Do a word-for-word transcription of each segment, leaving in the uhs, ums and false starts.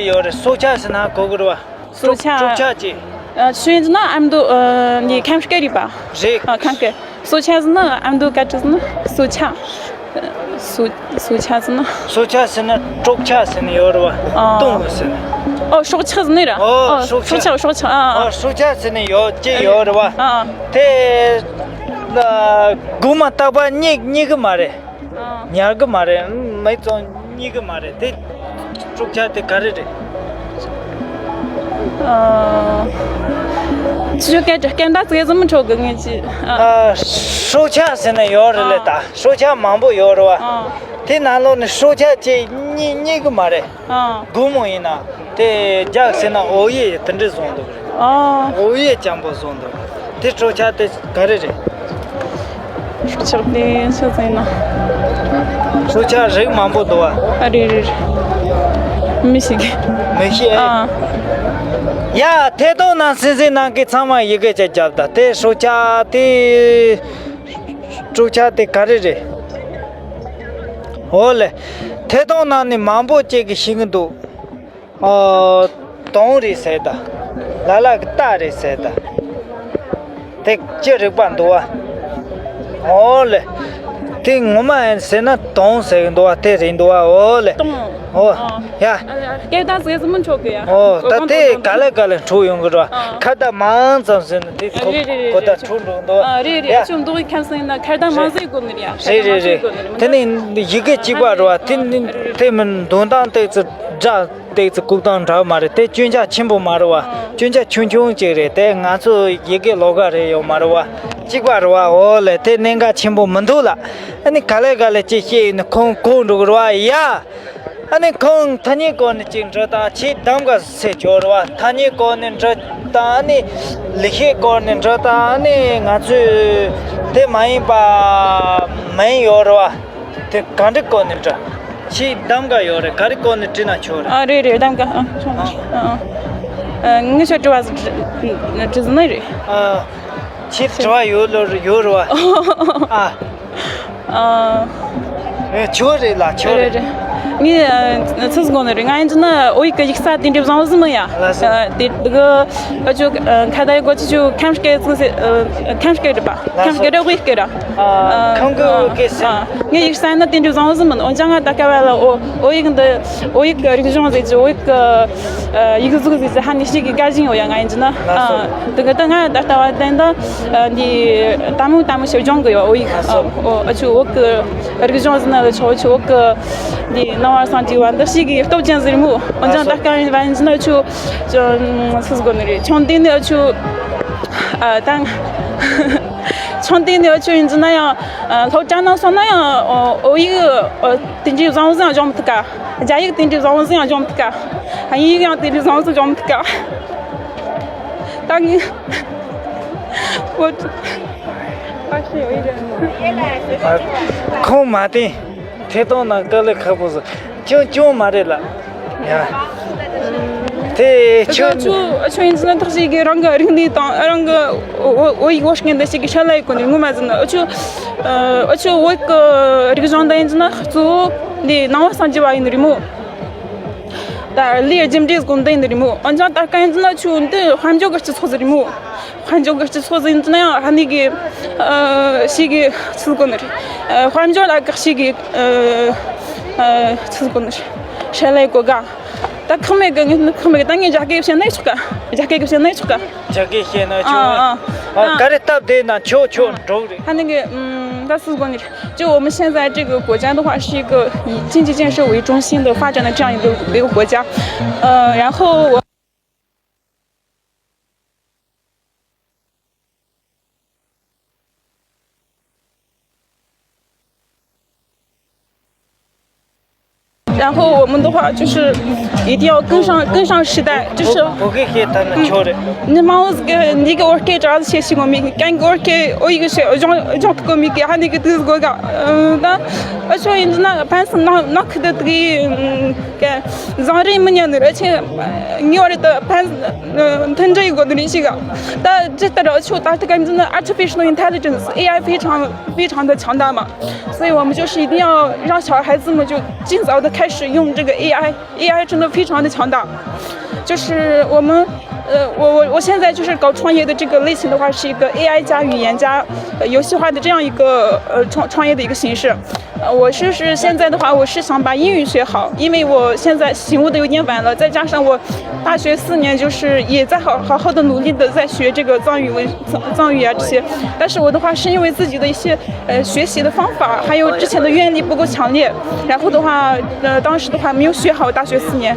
ཡོད་རེད། སྲོག་ཆགས་ཟེར་ན་གོ་གི་རེད་བ། སྲོག་ཆགས། སྲོག་ཆགས་ཅིག་ཨ། ཆུ་ཡིན་ན་ཨ་མདོ་ཨ་ནི་ཁམས་སྐད་རེད་པ། རེད། ཨ། ཁམས་སྐད། སྲོག་ཆགས་ཟེར་ན་ཨ་མདོ་སྐད་ཆ་ཟེར་ན་སྲོག་ཆགས། སྲོག་སྲོག་ཆགས་ཟེར་ན། སྲོག་ཆགས་ཟེར་ན་སྲོག་ཆགས་ཟེར་ནི་ཡོད་རེད་བ། ཨ། སྟོང་ཟེར་ནི། ཨོ། སྲོག་ཆགས་ཟེར་ནི་ར། ཨོ། ཨོ། སྲོག་སྲོག་ཆགས། ཆགས། སྲོག་ཆགས། ཨ། ཨོ། སྲོག་ཆགས་ཟེར་ནི་ཡོད་ཅིག་ཡོད་རེད་བ། ཨ། དེ་ཨ་དགུ་མ་བཏགས་པ་རྙེད་རྙེད་གི་མ་རེད། ཨ། ཉར་གི་མ་རེད། མི་ཚོ་རྙེད་གི་མ་རེད། དེ་སྲོག་ཆགས་དེ་ག་རེ་རེད། ཨ། ཆུ་སྐད་སྐད་བརྡ་ཙིག་ཙིག་མི་འཕྲོད་གི། ངས་ཅི། ཨ། ཨ། སྲོག་ཆགས་ཟེར་ན་ཡོད་རེད་ལེ། ཨ། ད་སྲོག་ཆགས་མང་པོ་ཡོད་རེད་བ། ཨ། དེ་ནང་ལོགས་ནས་སྲོག་ཆགས་ཅིག་རྙེད་རྙེད་གི་མ་རེད། ཨ། དགུང་མོ་ཡིན་ན་དེ་རྒྱག་ཟེར་ན་འོ་ཡེ་དེ་འདྲ་བཟོ་འདུག་རེད། ཨ། འོ་ཡེ་སྤྱང་པོ་བཟོ་འདུག་དེ་སྲོག་ཆགས་དེ་ག་རེ་རེད། སྲོག་ཆགས་དེ་ཆ་ཚང་ཡིན་ན། སྲོག་ཆགས་རིགས་མང་པོ་འདུག་བ། ཨ། རེད་རེད་རེད། མི་ཤེས་གི། མི་ཤེས། ཨ། ཡ། ཐད་གཏོང་ནང་གསན་གཟིགས་གནང་མཁན་ཚང་མ་ཡི་གེ་ཅིག་རྒྱོབ་དང་། དེ་སྲོག་ཆགས་དེ། སྲོག་ཆགས་དེ་ག་རེ་རེད། འོ་ལེ། ཐད་གཏོང་ནང་ནས་མང་པོ་ཅིག་གིས་ཤེས་ཀྱི་འདུག་ཨོ། དོམ་རེད་ཟེར་ད། ལ་ལ་གི་རྟ་རེད་ཟེར་ད། དེ་ཅི་རིགས་པ་འདུག་བ། འོ་ལེ། དེ་ངོ་མ་ཡིན་ཟེར་ན་དོམ་ཟེར་གི་འདུག་བ། དེ་རེད་འདུག་བ། འོ་ལེ། དོམ། འོ། ཨ། ཡ། ཨ། སྐད་བརྡ་ཟེར་ཟིན་མི་འཕྲོད་གི་ཡ། འོ། ད་དེ་ག་ལེ་ག་ལེ་འཕྲོད་ཡོང་གི་རེད་བ། ཨ། ཁ་བརྡ་མང་ཙམ་ཟེར་ན་དེ། ཨ། རེད་རེད་རེད། གོ་བརྡ་འཕྲོད་འགྲོ་གི་འདུག་བ། ཨ། རེད་རེད། ཡ། ཁྱོད་མདོ་དབུས་ཁམས་གསུམ་ཡིན་ན་ཁ་བརྡ་མང་ཟིག་དགོས་ནི་རེད་ཡ། རེད་རེད་རེད། དེ་ནི་ཡི་གེ་གཅིག་པ་རེད་བ། དེ་ནི་དེ་མིན་འདོན་སྟངས་དེ་ཚོ་སྒྲ། ཏོག་ཙམ་བཀོད་སྟངས་འདྲ་མ་རེད། དེ་སྐྱོན་ཆ་ཆེན་པོ་མ་རེད་བ། སྐྱོན་ཆ་ཆུང་ཆུང་ཅིག་རེད། དེ་ང་ཚོ་ཡི་གེ་ལོགས་ཀ་རེད་ཡོད་མ་རེད་བ། གཅིག་པ་རེད་བ། འོ་ལེ། དེ་གནད་འགག་ཆེན་པོ་མི་འདུག་ལ། ཨ་ནི་ག་ལེ་ག་ལེ་ཅིག་བཤད་ཡིན་ན་ཁོང་གོ་འགྲོ་གི་རེད་བ་ཡ། ཨ་ནི་ཁོང་ཐ་སྙད་སྐོར་ནས་ཅིག་འབྲི་དང་། ཆེ་གདམ་ག་ཟེར་ཆོག་རེད་བ། ཐ་སྙད་སྐོར་ནས་འབྲི་དང་། ཨ་ནི་ལེགས་བཤད་སྐོར་ནས་འབྲི་དང་། ཨ་ནི་ང་ཚོས་དེ་མ་ཡིན་པ་མིན་ཡོད་རེད་བ། དེ་ག་འདྲ་སྐོར་ནས་འདྲ། ཆེས་གདམ་ག་ཡོད་རེད། ག་རེ་སྐོར་ནས་བྲིས་ན་ཆོག་རེད། ཨ། རེད་རེད། གདམ་ག། ཨ། ཆོག་ཨ། ཨ། ཨ། ངས་ཁྱོད་དྲི་བ་ཟིག་དྲི་དྲི་ཟིན་ནི་རེད། ཨ། ཆེས་དྲི་བ་ཡོད་ལོ་ཡོད་རེད་བ། ཨ། ཨ། ཨེ། ཆོག་རེད་ལ། ཆོག་རེད། རེད་རེད། ངས་ཨ་ཚིག་གོ་ནི་རེད། ང་ཡིན་གྱི་ན་བོད་ཡིག་གི་ཡིག་ས་དེ་འདྲ་བཟང་བོ་ཟིག་མིན་ཡ། ལགས་སོ། ཨ། དེ་དག་ཨ་ཅོ་ཨ་ཁ་བརྡ་ཡི་སྐོར་ཆུ་ཆུ་ཁམས་སྐད་ཚིག་ཟེར། ཨ། ཁམས་སྐད་རེད་པ། ལགས་སོ། ཁམས་སྐད་རེད། དབུས་སྐད་ར། ཨ། ཨ། ཁམས་སྐད་དབུས་སྐད་ཟེར། ཨ། ངའི་ཡིག་ས་ན་དེ་འདྲ་བཟང་བོ་ཟིག་མིན། འོན་ཀྱང་ང་ད་སྐབས་ལ་བོད་བོད་ཡིག་འདི། བོད་ཡིག་གི་རིག་གཞུང་ཟེར་གྱི། བོད་ཡིག་གི་ཨ་ཡིག་གཟུགས་ཟེར་གྱི་ཧ་ནི་ཞིག་གི་དགའ་ཞིང་ཡོད་ཡ། ང་ཡིན་གྱི་ན། ལགས་སོ། ཨ། དེ་གི་ད་ང་ད་ལྟ་བ་བསྟན་ད་ཨ་འདི་ལྟད་མོ་ལྟད་མོ་ཞིག་སྦྱོང་གི་ཡོད། བོད་ཡིག། ལགས་སོ། ཨ། ཨོ། ཨ་ཆུ་བོད་གི་རིག་གཞུང་ཟེར་ན་ལ་ཆོག་ཆུ་བོད་གི་འདི་ནང་བ་སངས་རྒྱས་པ་འདི་ཞིག་གི་སྟོབས་ཅན་ཟེར་མོ། འོན་ཀྱང་ད་ལྟ་སྐབས་ཡིན་པ་ཡིན་གྱི་ན་ཆུ་ཆུ་སུ་གོ་ནི་རེད། ཆུང་དུས་ནས་ཨ་ཆུ་ཨ་ད། ཆུང་དུས་ནས་ཨ་ཆུ་ཡིན་གྱི་ན་ཡང་། ཨ། སློབ་གྲྭ་ནང་སོང་ན་ཡང་། ཨོ། བོད་ཡིག་ཨོ་དེ་འདྲའི་བཟང་བོ་ཟིག་ཡང་སྦྱོང་མི་ཐུབ་ཀ། རྒྱ་ཡིག་དེ་འདྲའི་བཟང་བོ་ཟིག་ཡང་སྦྱོང་མི་ཐུབ་ཀ། དབྱིན་ཡིག་ཡང་དེ་འདྲའི་བཟང་བོ་ཟིག་སྦྱོང་མི་ཐུབ་ཀ། ད་ངས་བོད། ཁོང་མ་བསྟེན། ཐད་གཏོང་ནང་དཀའ་ལས་ཁག་པོ་བཟོ། ཅུང་ཅུང་མ་རེད་ལ། ཡ། དེ་ཁྱོད། ཁྱོད་ཁྱོད་ཡིན་ཟེར་ན་ཐག་ཞིག་གིས་རང་གི་རིག་གནས་དང་རང་གི་བོད་ཡིག་བོད་སྐད་འདི་ཞིག་གི་ཤ་ལ་ཡི་གོ་ནས་ངོ་མ་ཟིན་ན། ཨ་ཆུ། ཨ་ཆུ་བོད་ཀྱི་རིག་གཞུང་འདི་ཡིན་ཟེར་ན་གཙོ་བོ་འདི་ནང་བ་སངས་རྒྱས་པ་ཡིན་ནི་རེད་མོ། ད་ལས་རྒྱུ་འབྲས་སྒོམ་འདི་ཡིན་ནི་རེད་མོ། འོན་ཀྱང་ད་སྐབས་ཡིན་ཟེར་ན་ཆུ་འདི་དཔལ་འབྱོར་གྱི་སྤྱི་ཚོགས་ཟིག་རེད་མོ། དཔལ་འབྱོར་གྱི་སྤྱི་ཚོགས་ཟིག་ཡིན་ན་ཡང་ཧ་ནི་གི་ཨ་ཞིག་གི་ཚུལ་གོ་ནི་རེད། ཨ་དཔལ་འབྱོར་ལ་དགག་ཞིག་གི་ཨ་ཨ་ཚུལ་གོ་ནི་རེད། ཧྲ་ལེ་གོ་ག། ད་ཁག་མེད་གི། ངས་ནི་ཁག་མེད་གི། ད་ངས་རྒྱ་སྐད་བཤད་ན་ཆོག་ག། རྒྱ་སྐད་གི་བཤད་ན་ཆོག་ག། རྒྱ་སྐད་བཤད་ན་ཆོག་ཨ་ཨ། ཨ་ཨ། ག་རེ་སྟབས་བདེ་ན་ཆོག་ཆོག་འགྲོ་གི་རེད། ཧ་ནི་གི་ཨམ་ད་ཚུལ་གོ་ནི་རེད། 就我们现在这个国家的话，是一个以经济建设为中心的发展的这样一个一个国家，呃，然后我 然后我们的话就是一定要跟上，跟上时代，就是 བོད་སྐད་བཤད་ཐུབ་ན་ཆོག་རེད། ནི་མ་འོ་ཟིག་ནི་གི་བོད་སྐད་ཅག་ཟིག་བཤད་ཤེས་གོ་མི་གན་གི་བོད་སྐད་ཨོ་ཡིག་བཤད་སྦྱོང་སྦྱོང་གི་གོ་མི་གི་ཧ་ནི་གི་དུས་གོ་ག། ཨ་ད་ཨ་ཆོ་ཡིན་ན་ཕན་སུ་ན་ན་ཁི་དི་དི་གི་གན་བཟང་རེད་མི་ཉན་ནི་རེད། ཆེ་ངེས་བ་རེད། ད་ཕན་མཐུན་སྒྲིལ་ཡི་གོ་དི་རེད་ཤིག་ག། ད་ཇི་ལྟར་ཨ་ཆོ་ད་ལྟ་གན་ཟིན་ན་artificial intelligence AI 非常非常的强大嘛。 所以我们就是一定要让小孩子们就尽早的开是用这个 A I，A I 真的非常的强大。就是我们，呃，我我我现在就是搞创业的这个类型的话，是一个 A I 加语言加呃游戏化的这样一个呃创创业的一个形式。呃，我就是现在的话，我是想把英语学好，因为我现在醒悟的有点晚了，再加上我大学四年就是也在好好好的努力的在学这个藏语文藏藏语啊这些，但是我的话是因为自己的一些呃学习的方法，还有之前的愿力不够强烈，然后的话，呃，当时的话没有学好，大学四年。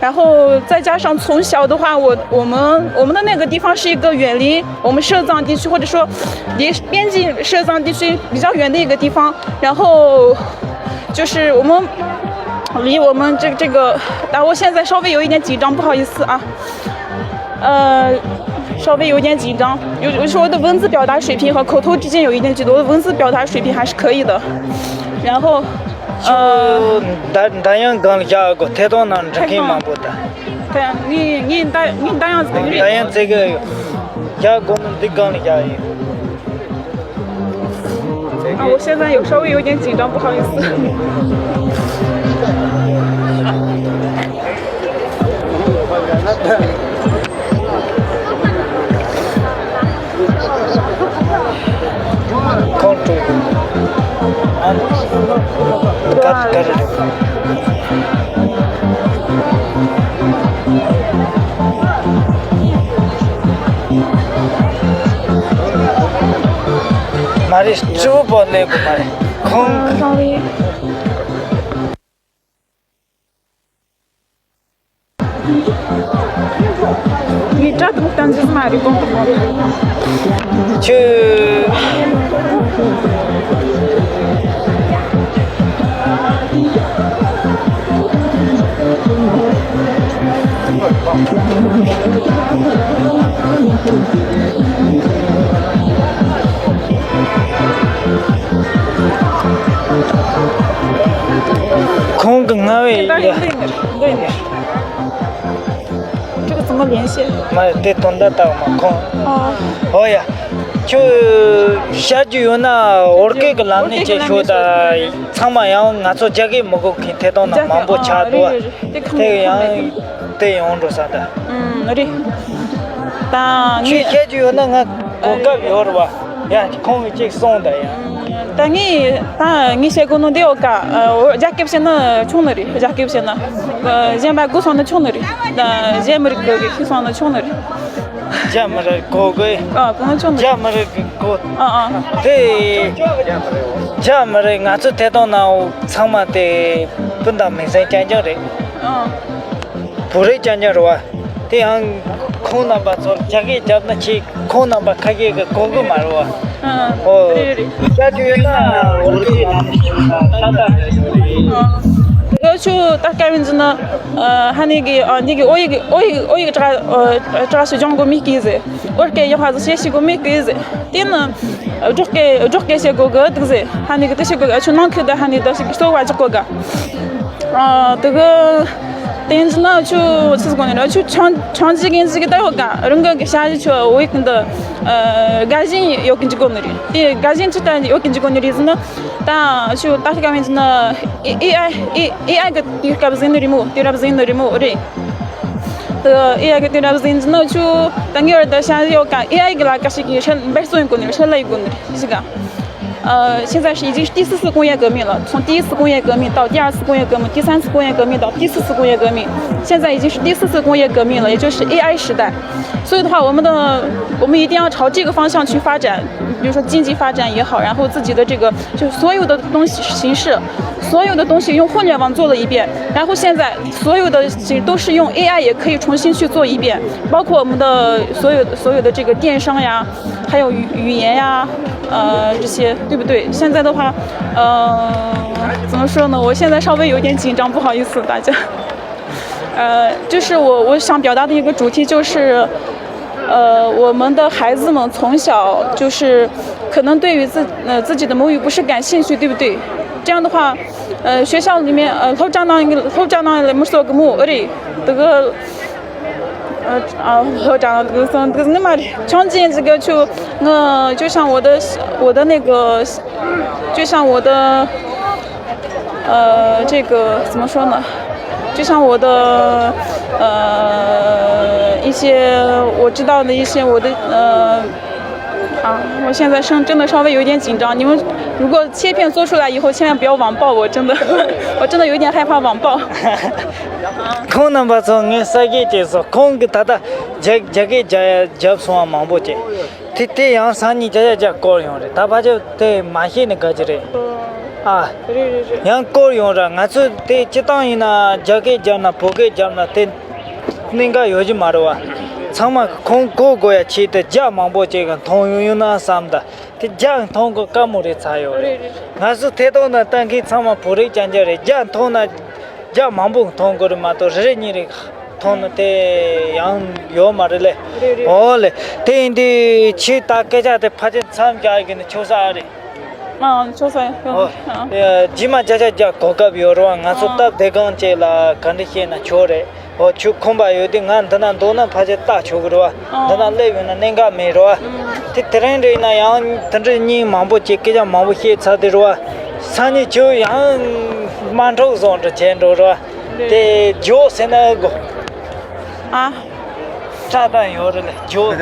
然后再加上从小的话，我我们我们的那个地方是一个远离我们社藏地区，或者说离边境社藏地区比较远的一个地方，然后就是我们离我们这这个，啊，我现在稍微有一点紧张，不好意思啊。呃，稍微有点紧张，尤尤其是我的文字表达水平和口头之间有一点距离，我的文字表达水平还是可以的。然后，呃，འདི་འདི་ཡང་སྒང་ལ་བཞག་གོ། ཐད་གཏོང་ནང་འགྲིག་མཁན་མང་པོ་འདུག། ཐད་གཏོང་ངས་ངས་འདི་ངས་འདི་ཡང་ཟིག་རེད། འདི་ཡང་བཙལ་གི་ཡོད། བཞག་དགོས་ན་འདི་སྒང་ལ་བཞག་ཡིན།啊，我现在有稍微有点紧张，不好意思。ཁོང་ཁྲོ། ཨ། ག་ག་རེ་རེད། མ་རེད། སྤྱི་བོ་པོ་སླེབས་དགོས་མ་རེད། ཁོང་། ཨ། སོ་རི། ངས་སྐྲ་དང་བསྟན་རྒྱུ་མ་རེད། གོང་དུ་གོང་དུ། ཁྱོད། ཁོང་གི་རྔ་བའི། 这个怎么连线？ མ་དེ་དོན་དག་དག་མ་ཁོང་། ཨོ། ཨོ་ཡ། ཁྱོད་བཤད་རྒྱུ་ཡོད་ན་བོད་སྐད་ཀྱི་ལམ་ནས་བྱེད་ཤོག་ད། ཚང་མ་ཡང་ང་ཚོ་རྒྱ་སྐད་མི་གོ་མཁན་ཐད་གཏོང་ནང་མང་པོ་ཆགས་འདུག་བ། དེ་ཡང་དེ་ཡོང་འགྲོ་ས་ད། ཨུམ། རེད། ད་ཁྱོད་ངས་བཤད་རྒྱུ་ཡོད་ན་ང་གོ་སྐབས་ཡོད་རེད་བ། ཡ། ཁོང་གིས་གཅིག་གསུངས་ད་ཡ། ད་ངས་ད་ངས་བཤད་དགོས་ནོ་འདི་ཡོད་ཀ། ཨ། རྒྱ་སྐད་བཤད་ན་ཆོག་ནི་རེད། རྒྱ་སྐད་བཤད་ན། ཨ། གཞན་པ་གོ་སོང་ན་ཆོག་ནི་རེད། ད་གཞན་མི་རིགས་གི་ཤེས་སོང་ན་ཆོག་ནི་རེད། རྒྱ་མི་རིགས་གོ་གི། ཨ། གོ་ན་ཆོག་ནི་རེད། རྒྱ་མི་རིགས་གི་གོ། ཨ་ཨ། དེ་རྒྱ་མི་རིགས་ང་ཚོ་ཐད་གཏོང་ནང་ཚང་མ་དེ་སྤུན་ཟླ་མིང་སྲིང་རྐྱང་རྐྱང་རེད། ཨ། བོད་རིགས་རྐྱང་རྐྱང་རེད་བ། དེ་ཡང་ཁོང་རྣམ་པ་ཚོར་རྒྱ་སྐད་བརྒྱབ་ན་ཁྱེད་ཁོང་རྣམ་པ་ཁ་སྐད་ཀྱི་གོ་གི་མ་རེད་བ། ཨ། ཨོ། རེད་རེད། ད་དུས་ཡོད་ན་བོད་སྐད་ལ་ཤ་སྟག་རེད། ཨ། ཁྱོད་ད་སྐབས་ཡིན་ན། ཨ། ཧ་ནི་གི། ཨ། འདི་གི་ཨོ་ཡིག་ཨོ་ཡིག་ཨོ་ཡིག་སྦྲགས་སྦྲགས་སུ་སྦྱོང་དགོས་མི་སྐད་ཟེར། ཨོ་སྐད་ཡག་པ་ཟིག་བཤད་ཤེས་དགོས་མི་སྐད་ཟེར། དེ་ནི་སྦྲགས་སྐད་སྦྲགས་སྐད་བཤད་དགོས་གི་འདུག་ཟེར། ཧ་ནི་གི་དེ་བཤད་དགོས་གི། ཨ། ཁྱོད་ནང་ཁུལ་དུ་ཧ་ནི་ད་ཞིག་གི་གསོལ་བ་རྒྱག་དགོས་གི། ཨ། དེ་གི་དེ་ཡིན་ན་ཁྱོད་ཆི་ཟིག་གོ་ནི་རེད། ཁྱོད་ཆང་ཆང་ཅིག་གིན་ཅིག་གི་ད་ཡོད་ག། རང་གི་གི་ཞ་ཡི་ཁྱོད་འོ་ཡིག་འདི། ཨ། དགའ་ཞེན་ཡོད་གི་འཇུག་གོ་ནི་རེད། དེ་དགའ་ཞེན་ཅི་ལྟར་ཡོད་གི་འཇུག་གོ་ནི་རེད་ཟེར་ན། ད་ཁྱོད་ད་ཤི་ག་མིན་ཟེར་ན། ཨེ་ཨེ་ཨའི་ཨེ་ཨེ་ཨའི་གི་དུས་སྐབས་ཟིན་ནི་རེད་མོ། དུས་རབས་ཟིན་ནི་རེད་མོ། རེད། དེ་ཨེ་ཨའི་གི་དུས་རབས་ཟིན་ཟེར་ན་ཁྱོད་ད་ངེས་པར་དུ་ཞ་ཡི་ཡོད་ག། ཨེ་ཨའི་གི་ལ་ཀ་ཞིག་གི་ཧྲལ་འབད་བརྩོན་ཡོད་གོ་ནི་རེད། ཧྲལ་ལ་ཡོད་གོ་ནི་རེད། ཤི་ག། 呃，现在是已经是第四次工业革命了。从第一次工业革命到第二次工业革命，第三次工业革命到第四次工业革命，现在已经是第四次工业革命了，也就是 A I 时代。所以的话，我们的我们一定要朝这个方向去发展，比如说经济发展也好，然后自己的这个就所有的东西形式，所有的东西用互联网做了一遍，然后现在所有的事情都是用 A I 也可以重新去做一遍，包括我们的所有所有的这个电商呀。 还有语语言呀，呃，这些，对不对？现在的话，呃，怎么说呢？我现在稍微有点紧张，不好意思，大家。呃，就是我我想表达的一个主题就是，呃，我们的孩子们从小就是可能对于自呃自己的母语不是感兴趣，对不对？这样的话，呃，学校里面呃，老师呢，老师呢，没说个母语，这个 ཨ། ལྷོ་དྲང་དུ་སོང་དུ་ནི་མ་རེད། ཆུང་ཆེན་ཟིག་གི་ཆུ། ང་就像我的我的那个，就像我的呃，这个怎么说呢？就像我的呃一些我知道的一些我的呃啊，我现在声真的稍微有一点紧张。你们如果切片做出来以后，千万不要网暴我，真的，我真的有一点害怕网暴。 ཁོང་རྣམ་པ་ཚོ་ངས་ས་སྐད་ཅིག་སོ་ཁོང་གི་ད་ལྟ་རྒྱ་རྒྱ་སྐད་རྒྱ་རྒྱབ་སོང་བ་མང་པོ་ཅིག་དེ་དེ་ཡང་སང་ཉིན་བརྒྱ་ཆ་བརྒྱ་བསྐོར་ཡོང་རེད། ད་ཕལ་ཆེར་དེ་མ་ཤེས་ནི་ག་ཅི་རེད། ཨ། རེད་རེད་རེད། ཡང་བསྐོར་ཡོང་ར། ང་ཚོས་དེ་སྤྱི་བཏང་ཡིན་ན་རྒྱ་སྐད་རྒྱབ་ན་བོད་སྐད་རྒྱབ་ན་དེ་གནད་འགག་ཡོད་ཀྱི་མ་རེད་བ། ཚང་མ་ཁོང་གོ་དགོས་ཡ་ཆེད་དུ་རྒྱ་མང་པོ་ཅིག་གི་མཐོང་ཡོང་ཡོང་ན་བསམ་ད། དེ་རྒྱ་མཐོང་གི་དཀའ་མོ་རེད་ཚར་ཡོད་རེད། རེད་རེད། ང་ཚོ་ཐད་གཏོང་ནང་ལྟ་མཁན་ཚང་མ་བོད་རིགས་རྐྱང་རྐྱང་རེད། རྒྱ་མཐོང་ན་རྒྱ་མང་པོ་མཐོང་དགོས་རེད་མ་གཏོགས་རེ་རེ་གཉིས་རེ་མཐོང་ན་དེ་ཡང་ཡོད་མ་རེད་ལེ། རེད་རེད། ཨོ་ལེ། དེ་ཡིན་དུས་ཁྱེད་ད་སྐད་ཆ་དེ་ཕལ་ཆེར་མཚམས་བཞག་གི་ནི་ཆོག་ས་རེད། ཨ་ཆོག་ས་ཡོད། ཨོ། ཨ། རྗེས་མ་བརྒྱ་ཆ་བརྒྱ་གོ་སྐབས་ཡོད་རེད་བ། ང་ཚོ་ཨ། སྟབས་བདེ་གང་ཅིག་ལ་ག་འདྲ་བཤད་ན་ཆོག་རེད། ཨོ་ཁྱོད་ཁོམ་པ་ཡོད་དུས་ང་འདི་ན་འདུག་ན་ཕལ་ཆེར་ལྟ་ཆོག་གི་རེད་བ། ཨ། འདི་ན་སླེབས་ཡོང་ན་གནད་འགག་མེད་རེད་བ། ཨ། དེ་དེ་རིང་རེད་ན་ཡང་དེ་འདྲའི་སྙིང་མང་པོ་བྱེད་སྐད་ཆ་མང་པོ་བཤད་ཚར་དེ་རེད་བ། སང་ཉིན་ཁྱོད་ཡང་དམའ་འཕྲོག་བཟོ་འདྲ་བྱས་འགྲོ་རེད་བ། རེད། དེ་ཇོ་ཟེར་ན་དགོ། ཨ། སྐྲ་དང་ཡོད་རེད་ལེ་ཇོ། ཨ།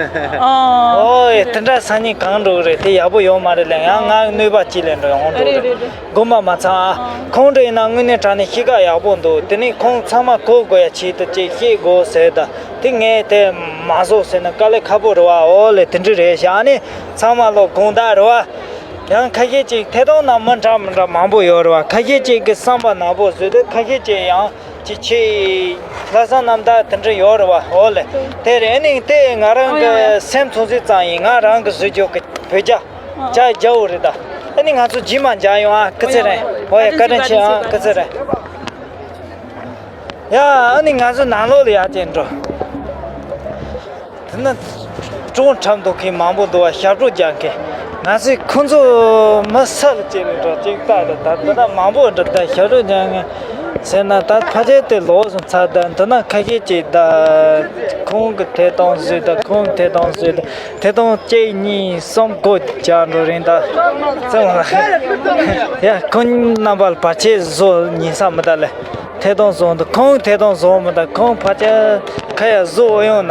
ཨོ་ཡེ་དེ་འདྲ་སང་ཉིན་གང་འགྲོ་གི་རེད། དེ་ཡག་པོ་ཡོད་མ་རེད་ལེ། ཡང་ང་གནོད་པ་ཅི་ལེན་འགྲོ་ཡོང་འགྲོ་རེད། རེད་རེད་རེད། དགོངས་པ་མ་ཚོམ་ཨ། ཨ། ཁོང་འདྲ་ཡིན་ན་དངོས་གནས་དྲང་གནས་གཤིས་ཀ་ཡག་པོ་འདུག་དེ་ནས་ཁོང་ཚང་མ་གོ་དགོས་ཡ་ཆེད་དུ་ཅིག་བཤད་དགོས་ཟེར་ད། དེ་ངས་དེ་མ་བཟོ་ཟེར་ན་དཀའ་ལས་ཁག་པོ་རེད་བ། ཨོ་ལེ་དེ་འདྲ་རེད་ཤག་ཨ་ནི་ཚང་མ་ལོ་དགོངས་དག་རེད་བ། ཡང་ཁ་ཤས་ཅིག་ཐད་གཏོང་ནང་མི་འདྲ་མི་འདྲ་མང་པོ་ཡོད་རེད་བ། ཁ་ཤས་ཅིག་གི་བསམ་པ་ནག་པོ་བཟོས་ཏེ་ཁ་ཤས་ཅིག་ཡང་ཅིག་ཆེས་ལྷག་བསམ་རྣམ་དག་དེ་འདྲ་ཡོད་རེད་བ། ཨོ་ལེ། དེ་རེད། ཨ་ནི་དེ་ང་རང་གི་ཨོ་ཡ་ཡ། སེམས་ཚོར་ཚིག་ཙམ་ཡིན། ང་རང་གི་བཟོས་རྒྱུ་གི་བོད་རྒྱ། ཅག་རྒྱ་བོ་རེད་ད། ཨ་ནི་ང་ཚོ་རྗེས་མ་མཇལ་ཡོང་ཨ། སྐུ་ཚེ་རིང་། ཨོ་ཡ་བཀའ་དྲིན་ཆེ་ཨ། སྐུ་ཚེ་རིང་། ཡ་ཨ་ནི་ང་ཚོ་ནང་ལོགས་ལ་ཡར་ཅིག་འགྲོ། དེ་ན་ཀྲུང་ཁྲམ་འདུག་མཁན་མང་པོ་འདུག་བ། ཞབས་བྲོ་རྒྱག་མཁན། ང་ཚོས་ཁོང་ཚོ་མི་ས་ལ་ཅིག་ལ་འགྲོ་ཅིག་ལྟ་ད་ད་འདི་ན་མང་པོ་འགྲོ་ད་ཞབས་བྲོ་རྒྱག་མཁན་ཟེར་ན་ད་ཕལ་ཆེར་དེ་ལོག་སོང་ཚར། ད་འདི་ན་ཁ་ཤས་ཅིག་ད་ཁོང་གི་ཐད་གཏོང་བཟོས་ད་ཁོང་གི་ཐད་གཏོང་བཟོས་ད། ཐད་གཏོང་གཅིག་གཉིས་གསུམ་བགོ་བརྒྱབ་འགྲོ་རིང་ད། ཙམ་ལ། ཡ་ཁོང་རྣམ་པ་ལ་བར་ཆད་བཟོ་ཉན་ས་མི་ད་ལེ། ཐད་གཏོང་བཟོ་འདུག་ཁོང་ཐད་གཏོང་བཟོ་མི་ད་ཁོང་ཕལ་ཆེར་ཁ་ཡ་བཟོ་ཡོང་ན་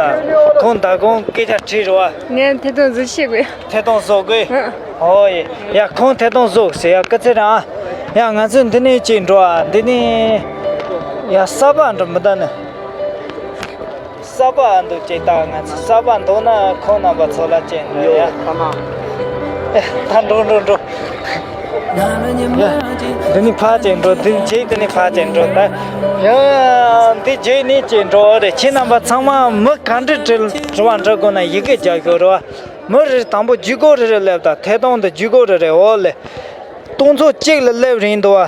ཁོང་ད་ཁོང་སྐད་ཆ་དྲིས་རེད་བ། ངས་ཐད་གཏོང་བཟོ་ཤེས་དགོས། ཐད་གཏོང་བཟོ་དགོས། ཨ། ཨོ་ཡེ། ཡ་ཁོང་ཐད་གཏོང་བཟོ་ཟེར་ཡ་སྐུ་ཚེ་རིང་ཨ། ཡ་ང་ཚོ་འདི་ནས་ཅིག་འགྲོ་ཨ། འདི་ནས་ཡ་ས་པ་འགྲོ་མི་ད་ནི། ས་པ་འདུག་ཅེས་ད་ང་ཚོ་ས་པ་འདུག་ན་ཁོང་རྣམ་པ་ཚོ་ལ་ཅེས་འདུག་ཡ། ཨེ་ད་འགྲོ་འགྲོ་འགྲོ། ཡ། འདི་ནི་ཕར་ཅེས་འགྲོ། འདི་རྗེས་འདི་ནི་ཕར་ཅེས་འགྲོ་ད། ཡ། འདི་རྗེས་ནི་ཅེས་འགྲོ་རེད། ཁྱེད་རྣམ་པ་ཚང་མ་མི་ག་འདྲ་དྲི་དྲི་བ་འདྲི་དགོས་ན་ཡི་གེ་རྒྱག་ཤོག་རེད་བ། མི་རེ་དང་པོ་ཇུས་འགོད་རེ་རེ་སླེབས་ད། ཐད་གཏོང་འདི་ཇུས་འགོད་རེ་རེ་འོ་ལེ། སྟོང་ཚོ་གཅིག་ལ་སླེབས་རིང་འདུག་བ།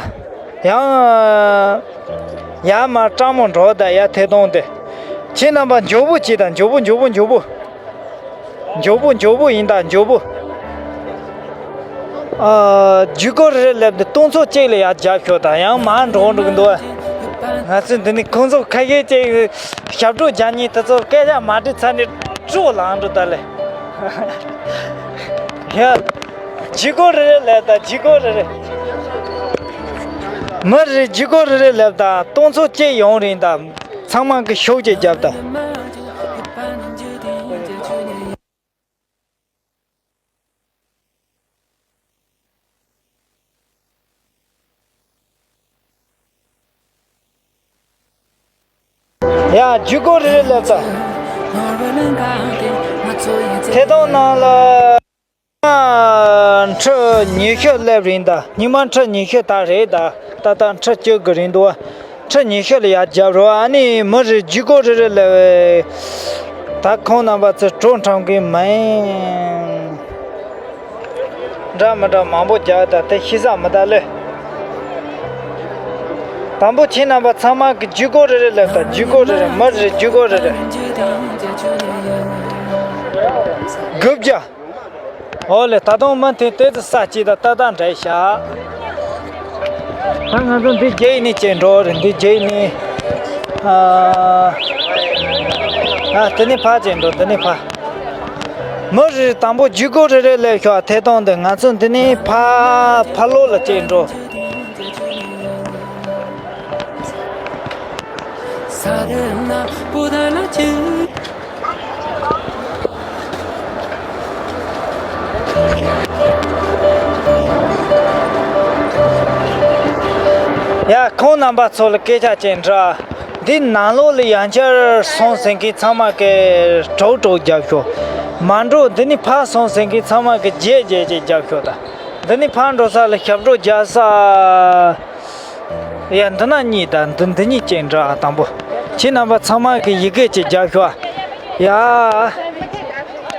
ཡང་། ཡར་མར་སྤྲང་མོ་འགྲོ་ད་ཡ་ཐད་གཏོང་དེ། ཁྱེད་རྣམ་པ་མགྱོགས་པོ་བྱེད་དང་། མགྱོགས་པོ་མགྱོགས་པོ་མགྱོགས་པོ། མགྱོགས་པོ་མགྱོགས་པོ་ཡིན་ད་མགྱོགས་པོ། ཨ། ཇུས་འགོད་རེ་རེ་སླེབས་ཏེ་སྟོང་ཚོ་གཅིག་ལ་ཡར་རྒྱབ་ཤོག་དང་། ཡང་མར་འགྲོ་འགྲོ་གི་འདུག་བ། ང་ཚོས་འདི་ནི་ཁོང་ཚོ་ཁ་ཤས་ཅིག་ཞབས་བྲོ་རྒྱག་མཁན་དེ་ཚོ་སྐད་ཆ་མ་དྲིས་ཚར་ནས་སྤྲོ་ལངས་འགྲོ་ད་ལེ། ཡ། ཇུས་འགོད་རེ་རེ་ལབ་དང་། ཇུས་འགོད་རེ་རེ། མི་རེ་ཇུས་འགོད་རེ་རེ་ལབ་དང་། སྟོང་ཚོ་གཅིག་ཡོང་རིང་དང་། ཚང་མ་གི་ཤུགས་ཀྱིས་རྒྱབ་དང་། ཡ། ཇུས་འགོད་རེ་རེ་ལབ་དང་། ཐད་གཏོང་ནང་ལ་ཁྲི་ཉི་ཤུ་སླེབས་རིང་ད། སྙིང་མ་ཁྲི་ཉི་ཤུ་ད་རེད་ད། ད་ལྟ་ཁྲི་བཅུ་གི་རིང་འདུག་བ། ཁྲི་ཉི་ཤུ་ལ་ཡར་རྒྱབ་རོགས། ཨ་ནི་མི་རེ་ཇུས་འགོད་རེ་རེ་ལབ། ད་ཁོང་རྣམ་པ་ཚོས་བྲོ་འཁྲབ་མཁན་མིན། འདྲ་མི་འདྲ་མང་པོ་རྒྱག་ད་དེ་ཤི་ས་མི་ད་ལེ། དང་པོ་ཁྱེད་རྣམ་པ་ཚང་མ་གི་ཇུས་འགོད་རེ་རེ་ལབ་དང་། ཇུས་འགོད་རེ་རེ། མི་རེ་ཇུས་འགོད་རེ་རེ། དགུ་བརྒྱ། ཨོ་ལེ། ད་དུང་མི་དེ་དེ་ཚོ་ས་སྐྱིད་ད་ཏག་ཏག་འདྲ་ཤག་ད་ང་ཚོ་འདི་རྗེས་ནས་ཅིག་འགྲོ་རེད། འདི་རྗེས་ནས། ཨ། ཨ། དེ་ནས་ཕར་ཅིག་འགྲོ། འདི་ནས་ཕར། མི་རེ་དང་པོ་ཇུས་འགོད་རེ་རེ་ལབ་ཤོག་ཐད་གཏོང་དེ། ང་ཚོ་འདི་ནས་ཕར་ཕར་ལོགས་ལ་ཅིག་འགྲོ། ཡ། ཁོང་རྣམ་པ་ཚོ་ལ་སྐད་ཆ་ཅིག་འདྲི། འདི་ནང་ལོགས་ལ་ཡང་བསྐྱར་སོང་ཟེར་མཁན་ཚང་མ་གིས་གྲོགས་གྲོགས་རྒྱབ་ཤོག་མ་འགྲོ། འདི་ནས་ཕར་སོང་ཟེར་མཁན་ཚང་མ་གིས་བརྒྱད་བརྒྱད་ཅིག་རྒྱབ་ཤོག་ད། འདི་ནས་ཕར་འགྲོ་ས་ལ་ཞབས་བྲོ་རྒྱག་ས། ཡ། འདི་ན་གཉིས་དང་འདི་འདི་གཉིས་ཅིག་འདྲི་ཨ། དང་པོ་ཁྱེད་རྣམ་པ་ཚང་མ་གིས་ཡི་གེ་ཅིག་རྒྱབ་ཤོག་ཡ།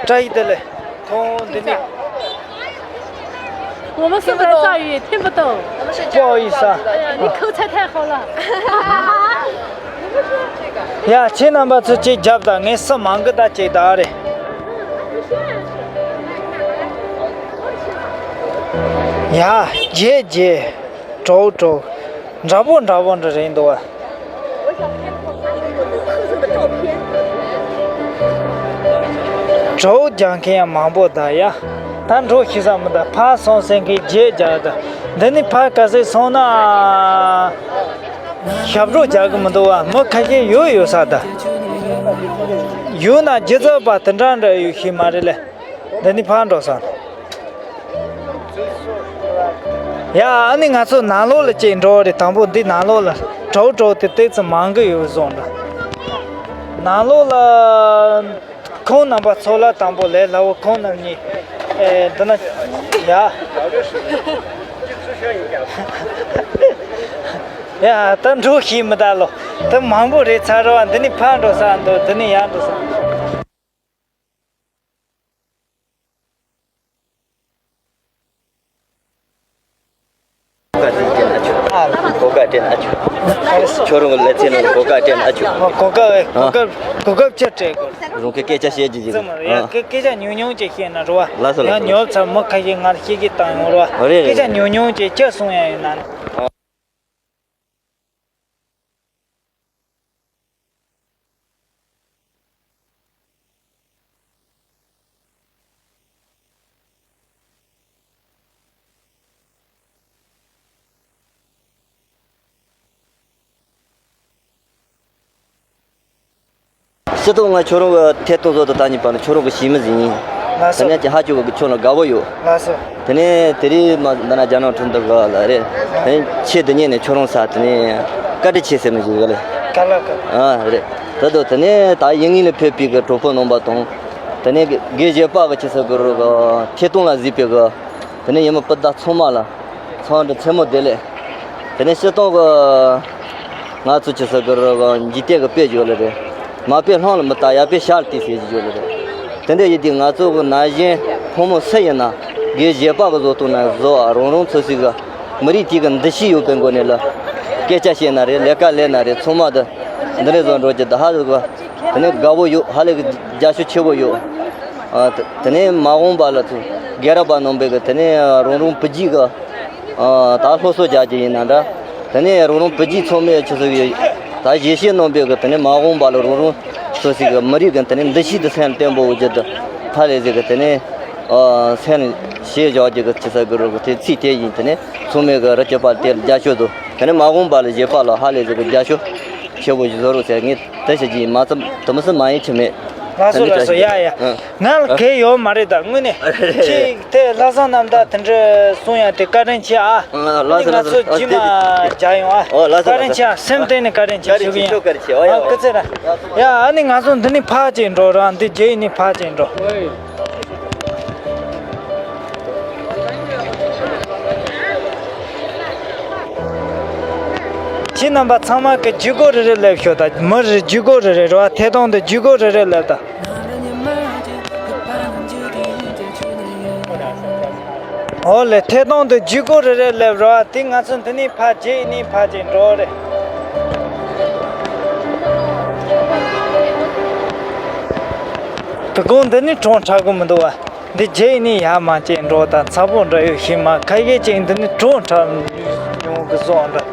བཀྲ་ཤིས་བདེ་ལེགས། ཁོང་འདི་ནས། 我们是白炸鱼，听不懂。不好意思啊。哎呀，你口才太好了。ཡ། ཁྱེད་རྣམ་པ་ཚོ་ཅིག་རྒྱབ་དང་། ངས་སུ་མང་གི་ད་ཅིག་ད་རེད། ཡ། བརྒྱད་བརྒྱད། དྲུག་དྲུག་འདྲ་པོ་འདྲ་པོ་འདྲ་རེད་འདུག་བ། གྲོགས་རྒྱག་མཁན་ཡང་མང་པོ་འདུག་ཡ། ད་འགྲོ་ཤེས་ས་མི་འདུག་ཕར་སོང་ཟེར་མཁན་བརྒྱད་རྒྱག་ད། འདི་ནས་ཕར་ག་ཚོད་སོང་ན། ཞབས་བྲོ་རྒྱག་གི་མི་འདུག་བ། མི་ཁ་ཤས་ཡོད་ཡོད་ས་ད། ཡོད་ན་སྒྱུ་རྩལ་པ་དེ་འདྲ་འདྲ་ཡོད་ཤེས་མ་རེད་ལེ། འདི་ནས་ཕར་འགྲོ་ས། ཡ། ཨ་ནི་ང་ཚོ་ནང་ལོགས་ལ་ཅིག་འགྲོ་རེད། དང་པོ་འདི་ནང་ལོགས་ལ་གྲོགས་གྲོགས་དེ་ཏོག་ཙམ་མང་གི་ཡོད་བཟོ་འདྲ། ནང་ལོགས་ལ་ཁོང་རྣམ་པ་ཚོ་ལ་དང་པོ་ལས་སླ་བོ། ཁོང་རྣམ་གཉིས། ཨེ། འདི་ན། ཡ། ཡ། ད་འགྲོ་ཤེས་མི་ད་ལོ། ད་མང་པོ་རེད་ཚར་བ། འདི་ནས་ཕར་འགྲོ་ས་འདུག་འདི་ནས་ཡར་འགྲོ་ས་འདུག་གོ་སྐབས་སྤྲད་ན་ཆོག་གོ་སྐབས་སྤྲད་ན་ཆོག་ཁྱོད་རང་གི་ལེ་ཚན་ནང་གོ་སྐབས་སྤྲད་ན་ཆོག་གོ་སྐབས་གོ་སྐབས་གོ་སྐབས་ཅི་སྤྲད་དགོས། རང་གི་སྐད་ཆ་བཤད་རྒྱུ་ཅིག་ཙམ་ཡ། སྐད་སྐད་ཆ་ཉུང་ཉུང་ཅིག་བཤད་ན་རེད་བ། ལགས་སོ་ཡང་ལགས་སོ། ཉོབ་ཚར་མི་ཁ་ཤས་ང་ལ་བཤད་ཀྱི་བཏང་ཡོང་རེད་བ། རེད་རེད། སྐད་ཆ་ཉུང་ཉུང་ཅིག་ཅི་གསུང་ཡ་ཡོད་ན། སྤྱིར་བཏང་ང་ཁྱོད་རང་གི་ཐད་གཏོང་བཟོ་དུ་ད་ཉིད་པ་ནི་ཁྱོད་རང་གི་ཞི་མི་ཟིག་ཡིན། ལགས་སོ། ད་ནས་ཀྱི་ཧ་ཅོ་གི་ཁྱོད་ལ་དགའ་བོ་ཡོད། ལགས་སོ། དེ་ནས་དེ་རིང་མ་འདི་ན་རྒྱ་ནག་ཁྲིན་ཏུ་ག་ལ་རེད། དེ་ནས་ཆེད་དུ་ཉན་ནས་ཁྱོད་རང་ས་དེ་ནས་བཀའ་དྲིན་ཆེ་ཟེར་མི་ཞིག་ག་ལེ། ག་ལ་ག་ཨ་རེད། ད་དུ་དེ་ནས་ད་ཡིན་ངེས་ལ་ཕེབས་པའི་གི་གྲོགས་པོ་རྣམ་པ་དང་། དེ་ནས་དགེ་བྱེད་པ་གི་ཆེ་ས་གི་རུ་གི་ཐད་གཏོང་ལ་གཟིགས་པའི་གི། དེ་ནས་ཡིན་མི་སྤུན་ཟླ་ཚང་མ་ལ་འཚམས་འདྲི་མཚན་མོ་བདེ་ལེགས། དེ་ནས་སྤྱིར་བཏང་གི་ང་ཚོ་ཆེ་ས་གི་རུ་གི་འཇིག་རྟེན་གི་དཔེ་བརྗོད་ལེ་རེད། མ་དཔེ་ལྷང་ལ་མི་ལྟ་ཡ་དཔེ་ཤར་ལ་ལྟོས་ཟེར་གྱི་བརྗོད་ལེ་རེད། དེ་འདྲ་ཡིན་དུས་ང་ཚོ་གི་ན་གཞོན་ཕོ་མོ་སུ་ཡིན་ན་དགེ་བྱེད་པ་གི་བཟོ་ལྟ་ན་བཟོ་ཨ། རང་རང་ཚོ་སི་གི་མི་རིགས་དེ་གི་འདུ་ཤེས་ཡོད་པའི་སྒོ་ནས་ལ་སྐད་ཆ་བཤད་ན་རེད། ལས་ཀ་ལས་ན་རེད། ཚང་མ་དུ་འདི་འདྲ་བཟོ་འགྲོ་རྒྱུ་དུ་ཧ་ལས་གི། དེ་ནས་དགའ་བོ་ཡོད། ཧ་ལས་གི་རྒྱ་ཤུགས་ཆེ་བོ་ཡོད། ཨ། དེ་དེ་ནས་མ་འོངས་པ་ལ་ཚུ་རྒན་རབས་པ་རྣམ་པས་གི་དེ་ནས་རང་རང་བུ་རྒྱུད་གི་ཨ། ད་སློབ་གསོ་རྒྱག་རྒྱུ་ཡིན་ན་འདྲ། དེ་ནས་རང་རང་བུ་རྒྱུད་ཚང་མས་ཆུ་ཚོད་ཡོད་ད་གཞིས་བྱེས་རྣམ་པས་གི་དེ་ནས་མ་འོངས་པ་ལ་རང་རང་སོ་སོ་གི་མི་རིགས་གི་དེ་ནས་འདུ་ཤེས་དེ་སེམས་བརྟན་པོ་བོ་རྒྱུ་དུ་ཧ་ལས་ཟིག་གི་དེ་ནས་ཨ། སེམས་ཞེས་བཞག་རྒྱུ་གི་ཆུ་ཚོད་གི་རོ་གི་དེ་ཚིག་དེ་ཡིན། དེ་ནས་ཚང་མས་གི་རི་སྐྱེས་པ་དེ་ལ་རྒྱ་ཤོད་དུ། དེ་ནས་མ་འོངས་པ་ལ་བཞེས་པ་ལ་ཧ་ལས་ཟིག་གི་རྒྱ་ཤོད་ཆེ་བོ་ཞིག་བཟོ་རོགས་ཟེར། ངས་དེ་བྱེད་ཀྱི་ཡིན། མ་ཚད་དུ་མི་སྲིད་མ་ཡིན་ཆི་མེད། ལགས་སོ་ལགས་སོ། ཡ་ཡ། ང་ལ་གལ་ཡོད་མ་རེད་ད་དངོས་གནས། ཁྱེད་དེ་ལྷག་བསམ་རྣམ་དག་དེ་འདྲ་གསུང་ཡ་དེ་བཀའ་དྲིན་ཆེ་ཨ། ལགས་སོ་ང་ལགས་སོ། ཚོ་རྗེས་མ་མཇལ་ཡོང་ཨ། ཨོ་ལགས་སོ་བཀའ་དྲིན་ཆེ་ཨ། སེམས་གཏིང་ནས་བཀའ་དྲིན་ཆེ་ཞུ་གི་ཡིན། ཨོ་སྐུ་ཚེ་ར། ཡ་ཨ་ནི་ང་ཚོ་འདི་ནས་ཕར་ཅིག་འགྲོ་ར། འདི་རྗེས་ནས་ཕར་ཅིག་འགྲོ། ཁྱེད་རྣམ་པ་ཚང་མ་གི་ཇུས་འགོད་རེ་རེ་སླེབས་ཤོག་ད། མི་རེ་ཇུས་འགོད་རེ་རེ་རེད་བ། ཐད་གཏོང་དུ་ཇུས་འགོད་རེ་རེ་སླེབས་ད། ཨོ་ལེ། ཐད་གཏོང་དུ་ཇུས་འགོད་རེ་རེ་སླེབས་རེད་བ། དེ་ང་ཚོ་འདི་ནས་ཕར་རྗེས་ནས་ཕར་ཅིག་འགྲོ་རེད། དུ་གུང་འདི་ནས་གྲོང་ཁྲ་གི་མི་འདུག་བ། འདི་རྗེས་ནས་ཡར་མར་ཅིག་འགྲོ་དང་ཚ་པོ་འདྲ་ཡོད་ཤི་མ་ཁ་ཡེ་ཅིག་འདི་ནི་གྲོང་ཁྲ་ཡོང་གི་བཟོ་འདྲ།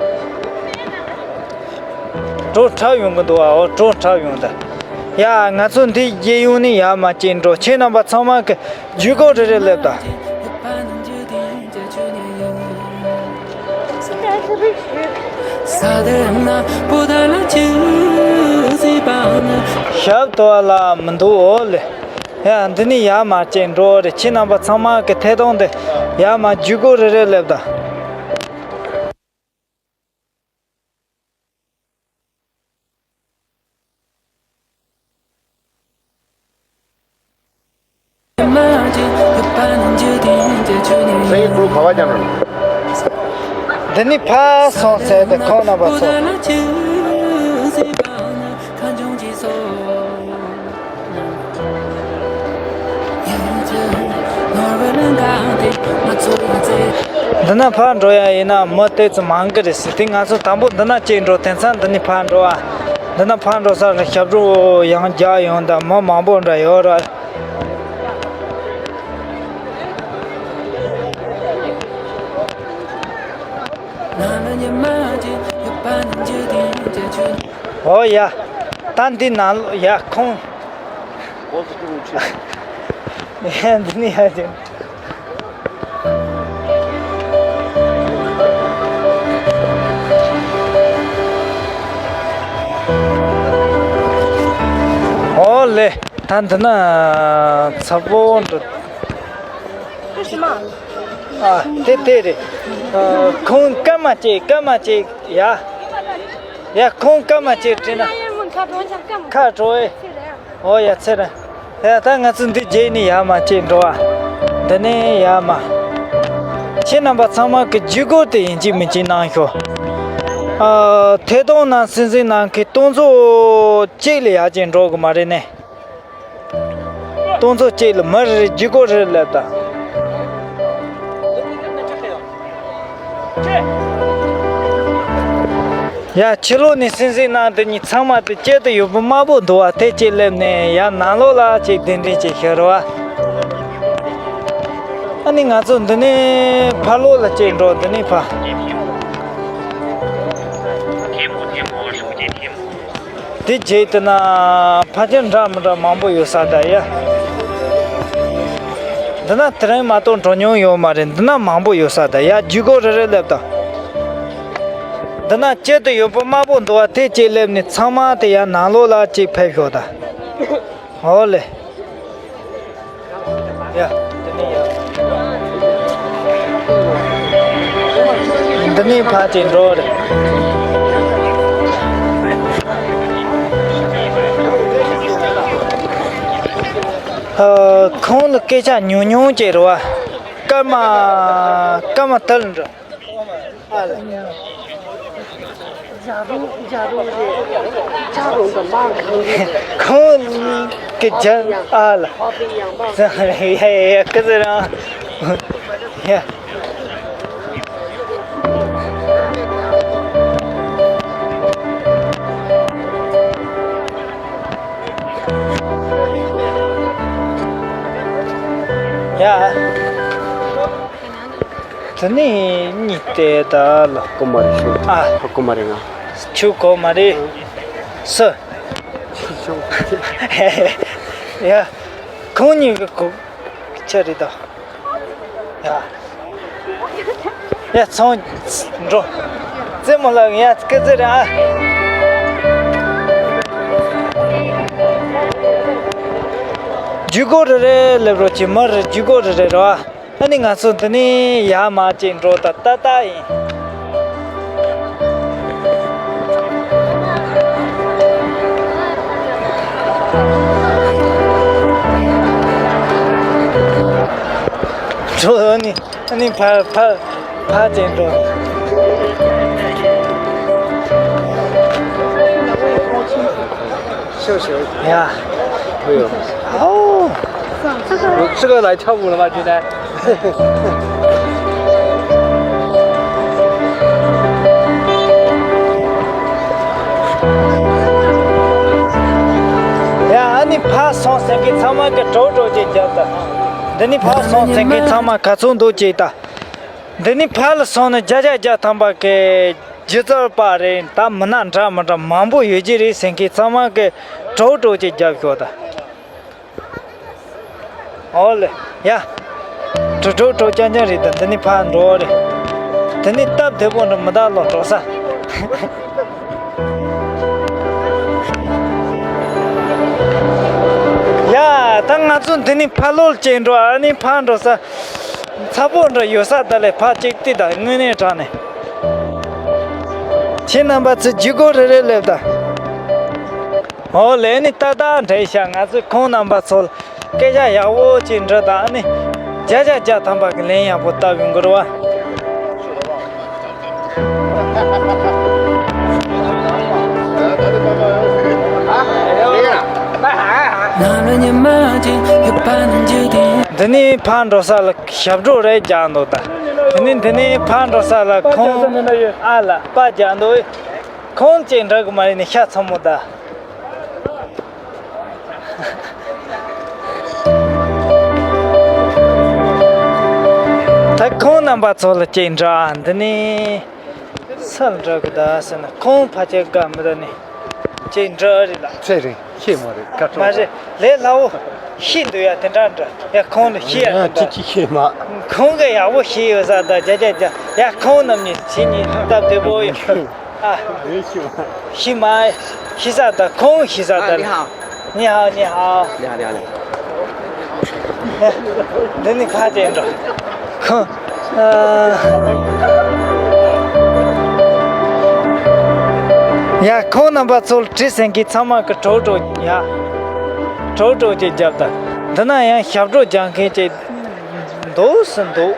གྲོང་ཁྲ་ཡོང་གི་འདུག་ཨ། འོ་གྲོང་ཁྲ་ཡོང་ད། ཡ་ང་ཚོ་འདི་རྗེས་ཡོང་ནས་ཡར་མར་ཅིག་འགྲོ། ཁྱེད་རྣམ་པ་ཚང་མ་གི་ཇུས་འགོད་རེ་རེ་སླེབས་ད། ཞབས་ཏོ་ལ་མི་འདུག་འོ་ལེ། ཡ་འདི་ནི་ཡར་མར་ཅིག་འགྲོ་རེ། ཁྱེད་རྣམ་པ་ཚང་མ་གི་ཐད་གཏོང་དེ་ཡར་མར་བརྒྱུད་སྒོ་རེ་རེ་སླེབས་དང་། འདི་ནི་ཕར་སོང་ཚེ་དེ་ཁོང་རྣམ་པ་ཚོ། འདི་ན་ཕར་འགྲོ་ཡ་ཡིན་ན་མི་ཏོག་ཙམ་མང་གི་རེད་ཟེར་དེ། ང་ཚོ་དང་པོ་འདི་ན་ཅིག་འགྲོ། དེང་སང་འདི་ནས་ཕར་འགྲོ་བ། འདི་ན་ཕར་འགྲོ་ས་རེད། ཞབས་བྲོ་ཡང་རྒྱག་ཡོང་དང་མི་མང་པོ་འདྲ་ཡོད་རེད། ཨོ་ཡ། ད་འདི་ནང་ལོགས་ཡ་ཁོང་། ཡ་འདི་ནི་ཡ་ཅན། ཨོ་ལེ། ད་འདི་ན་ཚ་པོ་འགྲོ། ཨ་དེ་དེ་རེད། ཨ་ཁོང་སྐར་མ་གཅིག་སྐར་མ་གཅིག་ཡ། ཡ་ཁོང་སྐར་མ་གཅིག་བྲིས་ན། ཁ་དྲོ་ཨེ། ཨོ་ཡ་ཚེ་རིང་། ཡ་ད་ང་ཚོ་འདི་རྗེས་ནས་ཡར་མར་ཅིག་འགྲོ་བ། འདི་ནས་ཡར་མར། ཁྱེད་རྣམ་པ་ཚང་མ་གི་བརྒྱུད་སྒོ་དེ་ཡིན་གཅིག་མིན་གཅིག་གནང་ཤོག་ཨ་ཐད་གཏོང་ནང་སྲིད་འཛིན་ནང་གི་སྟོང་ཚོ་གཅིག་ལས་ཡར་ཅིག་འགྲོ་གི་མ་རེད་ནས། སྟོང་ཚོ་གཅིག་ལ་མི་རེ་བརྒྱུད་སྒོ་རེ་སླེབས་དང་། ཡ་ཕྱི་ལོགས་ནས་སྲིད་འཛིན་ནང་དེ་གཉིས་ཚང་མ་དེ་དཀྱིལ་དུ་ཡོད་པ་དམར་པོ་འདུག་བ། དེ་གཅིག་སླེབས་ནས་ཡ་ནང་ལོགས་ལ་གཅིག་གདན་འདྲེན་བྱེད་ཤེས་རོགས། ཨ་ནི་ང་ཚོ་འདི་ནས་ཕར་ལོགས་ལ་གཅིག་འགྲོ། འདི་ནས་ཕར། དེ་རྗེས་དེ་ན་ཕ་ཆེར་འདྲ་མི་འདྲ་མང་པོ་ཡོད་ས་ད་ཡ། འདི་ན་དེ་རིང་མ་གཏོགས་འགྲོ་མྱོང་ཡོད་མ་རེད། འདི་ན་མང་པོ་ཡོད་ས་ད་ཡ། བརྒྱུད་སྒོ་རེ་རེ་སླེབས་དང་། འདི་ན་དཀྱིལ་དུ་ཡོད་པ་དམར་པོ་འདུག་བ། དེ་གཅིག་སླེབས་ནས་ཚང་མ་དེ་ཡ་ནང་ལོགས་ལ་གཅིག་ཕེབས་ཤོག་ད། ཨོ་ལེ། ཡ། འདི་ནས་ཕར་ཅིག་འགྲོ་རེད། ཨ་ཁོང་ལ་སྐད་ཆ་ཉུང་ཉུང་ཅིག་རེད་བ། སྐར་མ་སྐར་མ་དལ་འགྲོ། ཁོང་གི་རྒྱབ་ཨ་ལ། ཡ་ཡ་ཡ་ཀི་ཟེར་རང་། ཡ། ཡ། དེ་ནས་གཉིས་བལྟས་ད་ལོ། ཀོ་མ་རེ་ཤོད། ཨ། ཀོ་མ་རེ་ང་། ཆུ་ཀོ་མ་རེ། སུ། ཆུ་ཤོད། ཡ། ཁོང་གཉིས་ཀྱི་གོ་ཆ་རེད་ད། ཡ། ཡ་ཚང་འགྲོ། རྩེད་མོ་ལ་ཡ་སྐད་ཚེ་རེད་ཨ། བརྒྱུད་སྒོ་རེ་རེ་སླེབས་རོགས་གྱིས། མི་རེ་བརྒྱུད་སྒོ་རེ་རེ་རོ། ཨ་ནི་ང་ཚོ་འདི་ནས་ཡར་མར་ཅིག་འགྲོ་ད་ཏག་ཏག་ཡིན། འགྲོ་ཨ་ནི་ཨ་ནི་ཕར་ཕར་ཕར་ཅིག་འགྲོ། ཤོད་ཤོད། ཡ། ཨོ། 这个来跳舞了吗？觉得？ཡ་ཨ་ནི་ཕར་སོང་ཟེར་མཁན་ཚང་མ་གི་གྲོགས་གྲོགས་ཅིག་རྒྱབ་ད། འདི་ནི་ཕར་སོང་ཟེར་མཁན་ཚང་མ་ག་ཚོད་འདུག་ཅིག་ད། འདི་ནི་ཕར་ལ་སོང་ནས་བརྒྱ་ཆ་བརྒྱ་ཐམ་པ་གི་སྒྱུ་རྩལ་པ་རེད། ད་མི་སྣ་འདྲ་མི་འདྲ་མང་པོ་ཡོད་ཀྱི་རེད་ཟེར་མཁན་ཚང་མ་གི་གྲོགས་གྲོགས་ཅིག་རྒྱབ་ཤོག་ད། ཨོ་ལེ། ཡ། གྲོགས་གྲོགས་གྲོགས་རྐྱང་རྐྱང་རེད་ད། འདི་ནི་ཕར་འགྲོ་རེད། འདི་ནི་སྟབས་བདེ་པོ་འགྲོ་མི་ད་ལོ་འགྲོ་ས། དེ་ནི་ཕ་ལོལ་ཅིག་འགྲོ། ཨ་ནི་ཕ་འགྲོ་ས་ཚ་པོ་འགྲོ་ཡོད་ས་ད་ལས་ཕ་ཅིག་ཏི་ད་དངོས་གནས་དྲང་ནས། ཁྱེད་རྣམ་པ་ཚོས་ཇུས་འགོད་རེ་རེ་ལེབ་ད། ཨོ་ལས་ནི་ཏག་ཏག་འདྲེ་ཤ། ང་ཚོས་ཁོང་རྣམ་པ་ཚོ་ལ་སྐད་ཆ་ཡག་པོ་ཅིག་འདྲི་དང་ནི། བརྒྱ་ཆ་བརྒྱ་ཐམ་པ་གི་ལན་ཡག་པོ་བཏབ་ཡོང་གི་རེད་བ། འདི་ནི་ཕར་འགྲོ་ས་ལ་ཞབས་བྲོ་རེ་རྒྱག་འདུག་ད། དེ་ནི་འདི་ནི་ཕར་འགྲོ་ས་ལ་ཁོང་ཨ་ལ་པ་རྒྱག་འདུག། ཁོང་ཅིག་འདྲི་གི་མ་རེད་ནི་ཤ་ཚ་མོ་ད། ད་ཁོང་རྣམ་པ་ཚོ་ལ་ཅིག་འདྲི་ཨ། འདི་ནི་སུ་ལ་འདྲི་གི་ད་ཟེར་ན་ཁོང་ཕལ་ཆེར་དགའ་མི་ད་ནི་ཅིག་འདྲི་ཨ་རེད་ལ། ཚེ་རིང་ཤེས་མ་རེད་ཁ་མ་ཁྲོ་རེད་ལས་སླ་བོ་ཤེས་འདུག་ཡ། དེ་འདྲ་འདྲི་ཡ། ཁོང་ལ་ཤེས་ཡ་ཡང་དེ་འདྲ་ཅི་ཤེས་མ། ཁོང་གི་ཡག་པོ་ཤེས་ཡོད་ས་ད་རྒྱ་རྒྱ་རྒྱ་ཡ། ཁོང་རྣམ་གཉིས་ཕྱི་གཉིས་སྟབས་བདེ་པོ་ཡོད། ཨ། ཡོད་ཤི་བ། ཤི་མ། ཤི་ས་ད་ཁོང་ཤི་ས་ད། ཨ། ནི་ཧའོ། ནི་ཧའོ། ནི་ཧའོ། ནི་ཧའོ། ནི་ཧའོ། འདི་ནི་ཕ་ཅན་འགྲོ། ཁོང་། ཨ། ཡ་ཁོང་རྣམ་པ་ཚོ་ལ་དྲི་སེང་གི་ཚང་མ་གི་གྲོགས་གྲོགས་ཡ། གྲོགས་གྲོགས་ཀྱི་རྒྱབ་ད། འདི་ན་ཡང་ཞབས་བྲོ་རྒྱག་མཁན་ཅིག་འདུག་སུ་འདུག།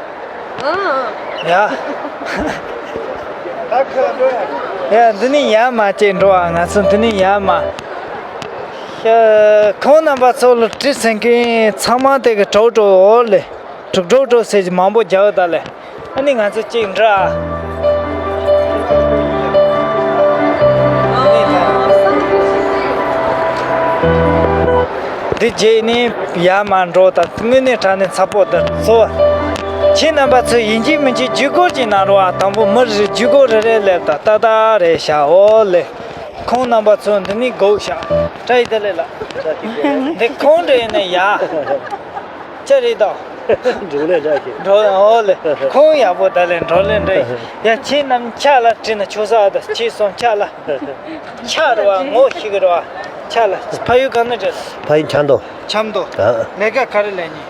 ཨ། ཡ། ཡ་འདི་ནི་ཡ་མ་ཅིག་འགྲོ་ཨ། ང་ཚོ་འདི་ནི་ཡ་མ། ཁོང་རྣམ་པ་ཚོ་ལ་དྲི་སེང་གི་ཚང་མ་དེ་གི་གྲོགས་གྲོགས་འོ་ལེ། གྲོགས་གྲོགས་གྲོགས་ཟེར་གྱི་མང་པོ་རྒྱག་ད་ལེ། ཨ་ནི་ང་ཚོ་གཅིག་འདྲ། འདི་རྗེས་ནས་ཡར་མར་འགྲོ་དང་དངོས་གནས་དྲང་གནས་ཚ་པོ་དང་ཚོ། ཁྱེད་རྣམ་པ་ཚོས་ཡིན་གཅིག་མིན་གཅིག་ཇུས་འགོད་ཅིག་གནང་རོགས་ཨ། དང་པོ་མི་རེ་ཇུས་འགོད་རེ་རེ་ལེབ་དང་ཏག་ཏག་རེད་ཤག་འོ་ལེ། ཁོང་རྣམ་པ་ཚོ་འདི་ནས་སྒུག་ཤག། བཀྲ་ཤིས་བདེ་ལེགས་ལགས། འདི་ཁོང་འདྲ་ཡིན་ན་ཡ། ཅི་རེད་དོ། འགྲོ་ལེ་འདྲ་ཞིག། འགྲོ་འོ་ལེ། ཁོང་ཡག་པོ་ད་ལེ་འགྲོ་ལེ་འདྲ་ཡིན། ཡ་ཁྱེད་རྣམས་ཆ་ལ་དྲིས་ན་ཆོག་ས་ཨ། ད་ཁྱེད་སོང་ཆ་ལ། ཆ་རེད་བ་ངོ་ཤེས་གི་རེད་བ། ཆ་ལ་ཕ་ཡུལ་ག་ནས་རེད། ཕ་ཡུལ་ཆབ་མདོ། ཆབ་མདོ། ཨ། ལས་ཀ་ག་རེ་ལས་ནི།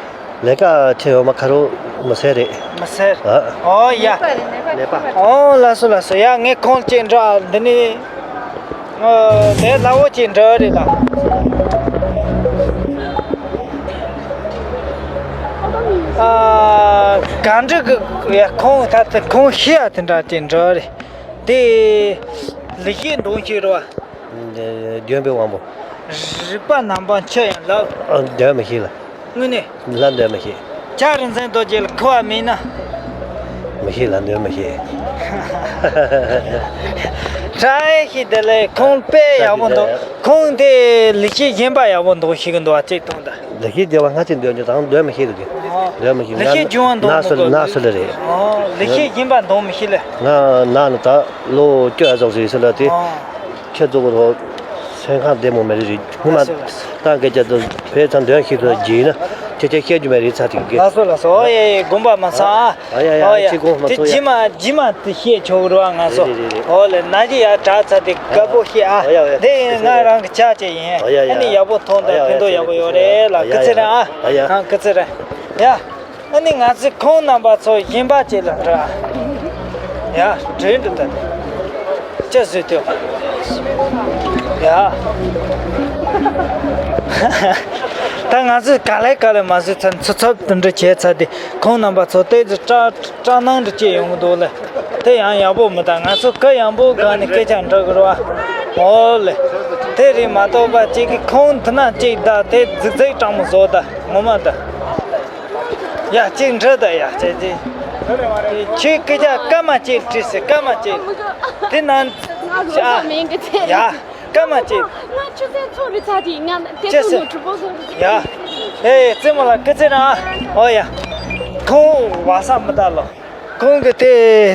ལས་ཀ་ཆེ་ཡོད་མ་ཁ་རོ་མི་སེར་རེད། མི་སེར། ཨ། ཨོ་ཡ། ནད་པ། ཨོ་ལགས་སོ་ལགས་སོ། ཡ་ངས་ཁོང་ཅིག་འདྲི་ཨ། འདི་ནི། ཨ། དེ་ལ་འོ་ཅིག་འདྲི་རེད་ལ། ཨ། ག་འདྲ་གི་ཡ་ཁོང་ད་ལྟ་ཁོང་ཤི་ཡ་དེ་འདྲ་ཅིག་འདྲི་རེད། དེ་ལི་ཤི་འདོན་ཤེས་རོ། ལྗོན་པའི་དབང་པོ། རིག་པ་རྣམ་པ་འཆི་ཡང་ལབ། ཨ། འདོན་མི་ཤེས་ལ། དངོས་གནས། ལ་འདོན་མི་ཤེས། ལྕགས་རི་འཛིན་རྡོ་རྗེ་ལ་ཁུ་བ་མིན་ན། མི་ཤེས་ལ་འདོན་མི་ཤེས། བཀྲ་ཤིས་བདེ་ལེགས། ཁོང་དཔེ་ཡག་པོ་འདུག། ཁོང་དེ་ལི་ཤི་གཞན་པ་ཡག་པོ་འདུག་ཤེས་གི་འདུག་བ་ཅིག་གཏོང་ད། ལི་ཤི་རྒྱལ་བ་སྔ་ཕྱི་འདོན་རྒྱུ་དང་འདོན་མི་ཤེས་འདུག་གི། ཨོ། འདོན་མི་ཤེས། ལི་ཤི་རྒྱུན་བ་འདོན་ན་མི་སུ་དགོས་ན་གི། སུ་ལ་རེད། ཨོ། ལི་ཤི་གཞན་པ་འདོན་མི་ཤེས་ལེ། ང་ན་ནི་ད་ལོ་བཅུ་ཨ་ཙོགས་རེད་སུ་ལ་དེ། ཨོ། ཁྱེད་ཚོ་གི་རོགས་སེམས་ཁམས་བདེ་མོ་མེད་རེད། སྔོན་མ་ལགས་སོ་ལགས་སོ། ད་སྐད་ཆ་དུ་བས་ཚང་འདོན་ཤེས་དུ་བགྱིས་ན་ཁྱེད་ཆ་བཤད་རྒྱུ་མེད་རེད་ཚ་དེ་གི། ལགས་སོ་ལགས་སོ། ཨོ་ཡ་ཡ་དགོངས་པ་མ་ཚོམ་ཨ། ཨ་ཡ་ཡ། ཨོ་ཡ། ཅི་དགོངས་མ་དེ་ཚོམ་ཡ། ཇི་མ་ཇི་མ་དེ་བཤད་ཆོག་རོགས་ང་ཚོ། རེད་རེད་རེད། ཨོ་ལེ་ན་གི་ཡ་དྲག་ཚ་དེ་དཀར་པོ་བཤད་ཨ། ཨོ་ཡ་ཨོ་ཡ། དེ་ང་རང་གི་ཆ་བཅས་ཡིན། ཨོ་ཡ་ཡ། ཨ་ནི་ཡག་པོ་མཐོང་དང་ཨོ་ཡ་ཨོ་ཡ། ཕན་ཐོགས་ཡག་པོ་ཡོད་རེད་ལ། ཨོ་ཡ་ཨོ་ཡ། སྐུ་ཚེ་རིང་ཨ། ཨོ་ཡ། ཨ་སྐུ་ཚེ་རིང་ཡ། ཨ་ནི་ང་ཚོས་ཁོང་རྣམ་པ་ཚོ་གཞན་པ་ཅིག་ལ་འདྲི། ཡ་འདྲི་འདྲི་ད། ཅི་བཟོས་ཏེ། ཡ། ད་ང་ཚོས་ག་ལེ་ག་ལེ་མ་བཟོས་ཚར་ཚུབ་ཚུབ་ཏུ་འདྲི་བྱས་ཚར་ཏེ་ཁོང་རྣམ་པ་ཚོ་ཏོག་ཙམ་སྐྲག་སྐྲག་སྣང་འདྲི་བྱས་ཡོང་གི་འདུག་ལེ། དེ་ཡང་ཡག་པོ་མི་འདུག། ང་ཚོ་གུ་ཡངས་པོ་སྒང་ནས་སྐད་ཆ་འདྲི་དགོས་རེད་བ། ཨོ་ལེ། དེ་རེད་མ་གཏོགས་པ་གཅིག་གིས་ཁོང་འདི་ན་གཅིག་ད་དེ་རྫིག་རྫིག་སྤྲང་མོ་བཟོ་ད་ངོ་མ་ད། ཡ་གཅིག་འདྲི་ད་ཡ་ཅེ་ཅེ། ཁྱོད་སྐད་ཆ་སྐར་མ་གཅིག་དྲིས་ཟེར་སྐར་མ་གཅིག། དེ་ན། ང་རོ་ས་མིན་གི་ཚེ་ཡ་སྐར་མ་གཅིག། ང་ཆུ་ཚན་ཚོ་རི་ཚ་དེ་ང་དེ་ཅེ་ཚོ་ཟེར། མོ་གྲུ་པོ་ཚོ་རི་ཚ། ཡ། ཨེ་རྩེད་མོ་ལ་སྐུ་ཚེ་རིང་ཨ། ཨོ་ཡ། ཁོང་བ་ས་མི་ད་ལོ། ཁོང་གི་དེ་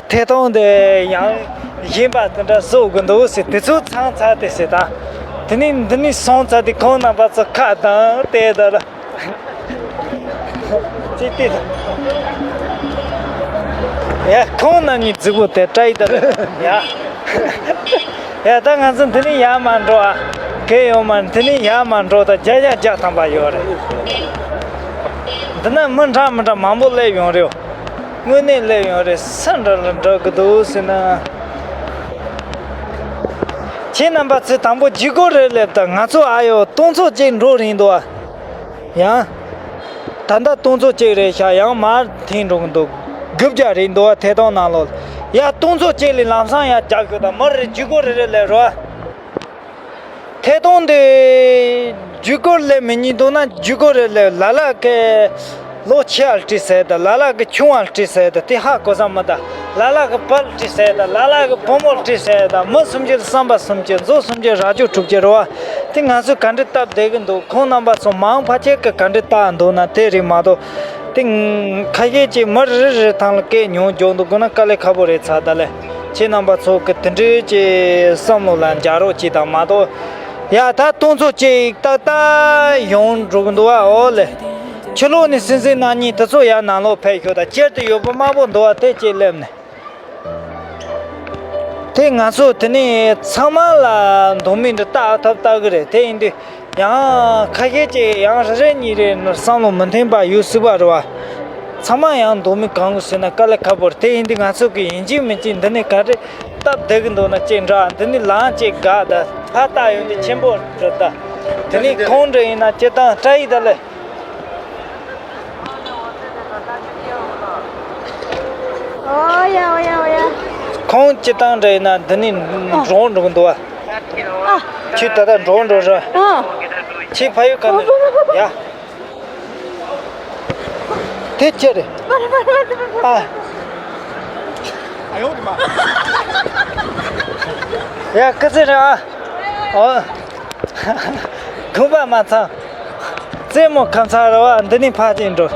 ཐད་གཏོང་དེ་ཡང་གཞན་པ་དེ་འདྲ་བཟོ་དགོས་འདུག་ཟེར་དེ་ཚོ་ཚང་ཚར་ཏེ་ཟེར་དང་། དེ་ནས་འདི་ནས་སོང་ཚར་ཏེ་ཁོང་རྣམ་པ་ཚོ་ཁ་གདངས་བལྟས་ད་ལ། ཅི་སྟེ་དང་། ཡ་ཁོང་རྣམ་གཉིས་རྫིག་པོ་དེ་བཀྲ་ཡི་ད་ལ་ཡ། ཡ་ད་ང་ཚོ་འདི་ནས་ཡར་མར་འགྲོ་ཨ། གལ་ཡོད་མ་འདི་ནས་ཡར་མར་འགྲོ་ད་བརྒྱ་ཆ་བརྒྱ་ཐམ་པ་ཡོད་རེད། འདི་ན་མི་འདྲ་མི་འདྲ་མང་པོ་སླེབས་ཡོང་རེད། དངོས་གནས་སླེབས་ཡོང་རེད། ས་འདྲ་ལ་འགྲོ་གི་འདུག་ཟེར་ན། ཁྱེད་རྣམ་པ་ཚོས་དང་པོ་བརྒྱུད་སྐོར་རེ་སླེབས་དང་། ང་ཚོ་ཨ་ཡོ་སྟོང་ཚོ་གཅིག་འགྲོ་རིང་འདུག་ཨ། ཡང་། ད་ལྟ་སྟོང་ཚོ་གཅིག་རེད་ཤག་ཡང་མར་འཐེན་འགྲོ་གི་འདུག་དགུ་བརྒྱ་རེད་འདུག་ཨ། ཐད་གཏོང་ནང་ལོགས་ལ། ཡ་སྟོང་ཚོ་གཅིག་ལས་ལམ་སང་ཡར་རྒྱག་ཤོག་དང་། མི་རེ་བརྒྱུད་སྐོར་རེ་རེ་སླེབས་རོགས་ཨ། ཐད་གཏོང་དེ་བརྒྱུད་སྐོར་ལས་མི་ཉན་འདུག་ན་བརྒྱུད་སྐོར་རེ་ལས། ལ་ལ་གི་ལོ་ཆེ་བ་ལ་བྲིས་ཟེར་དང་། ལ་ལ་གི་ཆུང་བ་ལ་བྲིས་ཟེར་དང་། དེ་ཧ་གོ་ས་མི་འདུག་ལ་ལ་གི་བུ་ལ་བྲིས་ཟེར་དང་། ལ་ལ་གི་བུ་མོ་ལ་བྲིས་ཟེར་དང་། མི་སུམ་ཅུ་ལ་བསམ་པ་སུམ་ཅུ། མཛོ་སུམ་ཅུ་རྭ་ཅོ་དྲུག་ཅུ་རེད་བ། དེ་ང་ཚོས་ག་འདྲ་སྟབས་བདེ་གི་འདུག་ཁོང་རྣམ་པ་ཚོ་མང་ཕལ་ཆེར་གི་ག་འདྲ་བལྟ་འདུག་ན་དེ་རེད་མ་གཏོགས། དེ་ཁ་ཤས་ཀྱིས་མི་རེ་རེ་ཐང་ལ་སྐད་ཉོ་འཇོག་འདུག་དགོས་ན་དཀའ་ལས་ཁག་པོ་རེད་ཚ་ད་ལས། ཁྱེད་རྣམ་པ་ཚོ་གི་དེ་འདྲའི་ཀྱི་བསམ་བློ་ལ་འཇགས་རོགས་གྱིས་དང་མ་གཏོགས། ཡ་ད་སྟོང་ཚོ་གཅིག་ཏག་ཏག་ཡོང་འགྲོ་གི་འདུག་ཨ། འོ་ལེ། ཕྱི་ལོགས་ནས་སྲིད་འཛིན་རྣམ་གཉིས་དེ་ཚོ་ཡར་ནང་ལོགས་ཕེབས་ཤོག་དང་། སྤྱིར་དུ་ཡོད་པོ་དམར་པོ་འདུག་ཨ། དེ་གཅིག་སླེབས་ནས། དེ་ང་ཚོ་དེ་ནས་ཚང་མ་ལ་མདོག་མི་འདྲ་བལྟ་ཐབས་བལྟ་གི་རེད། དེ་ཡིན་དུས་ཡང་ཁ་ཤས་ཀྱིས་ཡང་རེ་རེ་གཉིས་རེ་བསམ་བློ་མི་མཐུན་པ་ཡོད་སྲིད་པ་རེད་བ། ཚང་མ་ཡང་མདོག་མི་གང་གི་ཟེར་ན་དཀའ་ལས་ཁག་པོ་རེད། དེ་ཡིན་དུས་ང་ཚོ་གི་ཡིན་གཅིག་མིན་གཅིག་འདི་ནས་ག་རེ་སྟབས་བདེ་གི་འདུག་ན་གཅིག་འདྲ། འདི་ནས་ལངས་གཅིག་དགའ་ད་ཕར་ལྟ་ཡོང་དུས་ཆེན་པོ་རེད་ད། དེ་ནས་ཁོང་འདྲ་ཡིན་ན་སྤྱིར་བཏང་བཀྲ་ཡི་ད་ལེ། ཨོ་ཡ་ཨོ་ཡ་ཨོ་ཡ། ཁོང་སྤྱིར་བཏང་འདྲ་ཡིན་ན་འདི་ནས་འགྲོ་འགྲོ་གི་འདུག་བ། ཨ། ཁྱོད་ད་ལྟ་འགྲོ་འགྲོ་ར། ཨ། ཁྱེད་ཕ་ཡུལ་ག་ནས་རེད། ཡ། དེ་ཅི་རེད། ཨ། ཡ་སྐུ་ཚེ་རིང་ཨ། ཨོ། ཁང་པ་མ་ཚང་། རྩེད་མོ་ཁ་མཚར་ར་བ། འདི་ནས་ཕར་ཅིག་འགྲོ།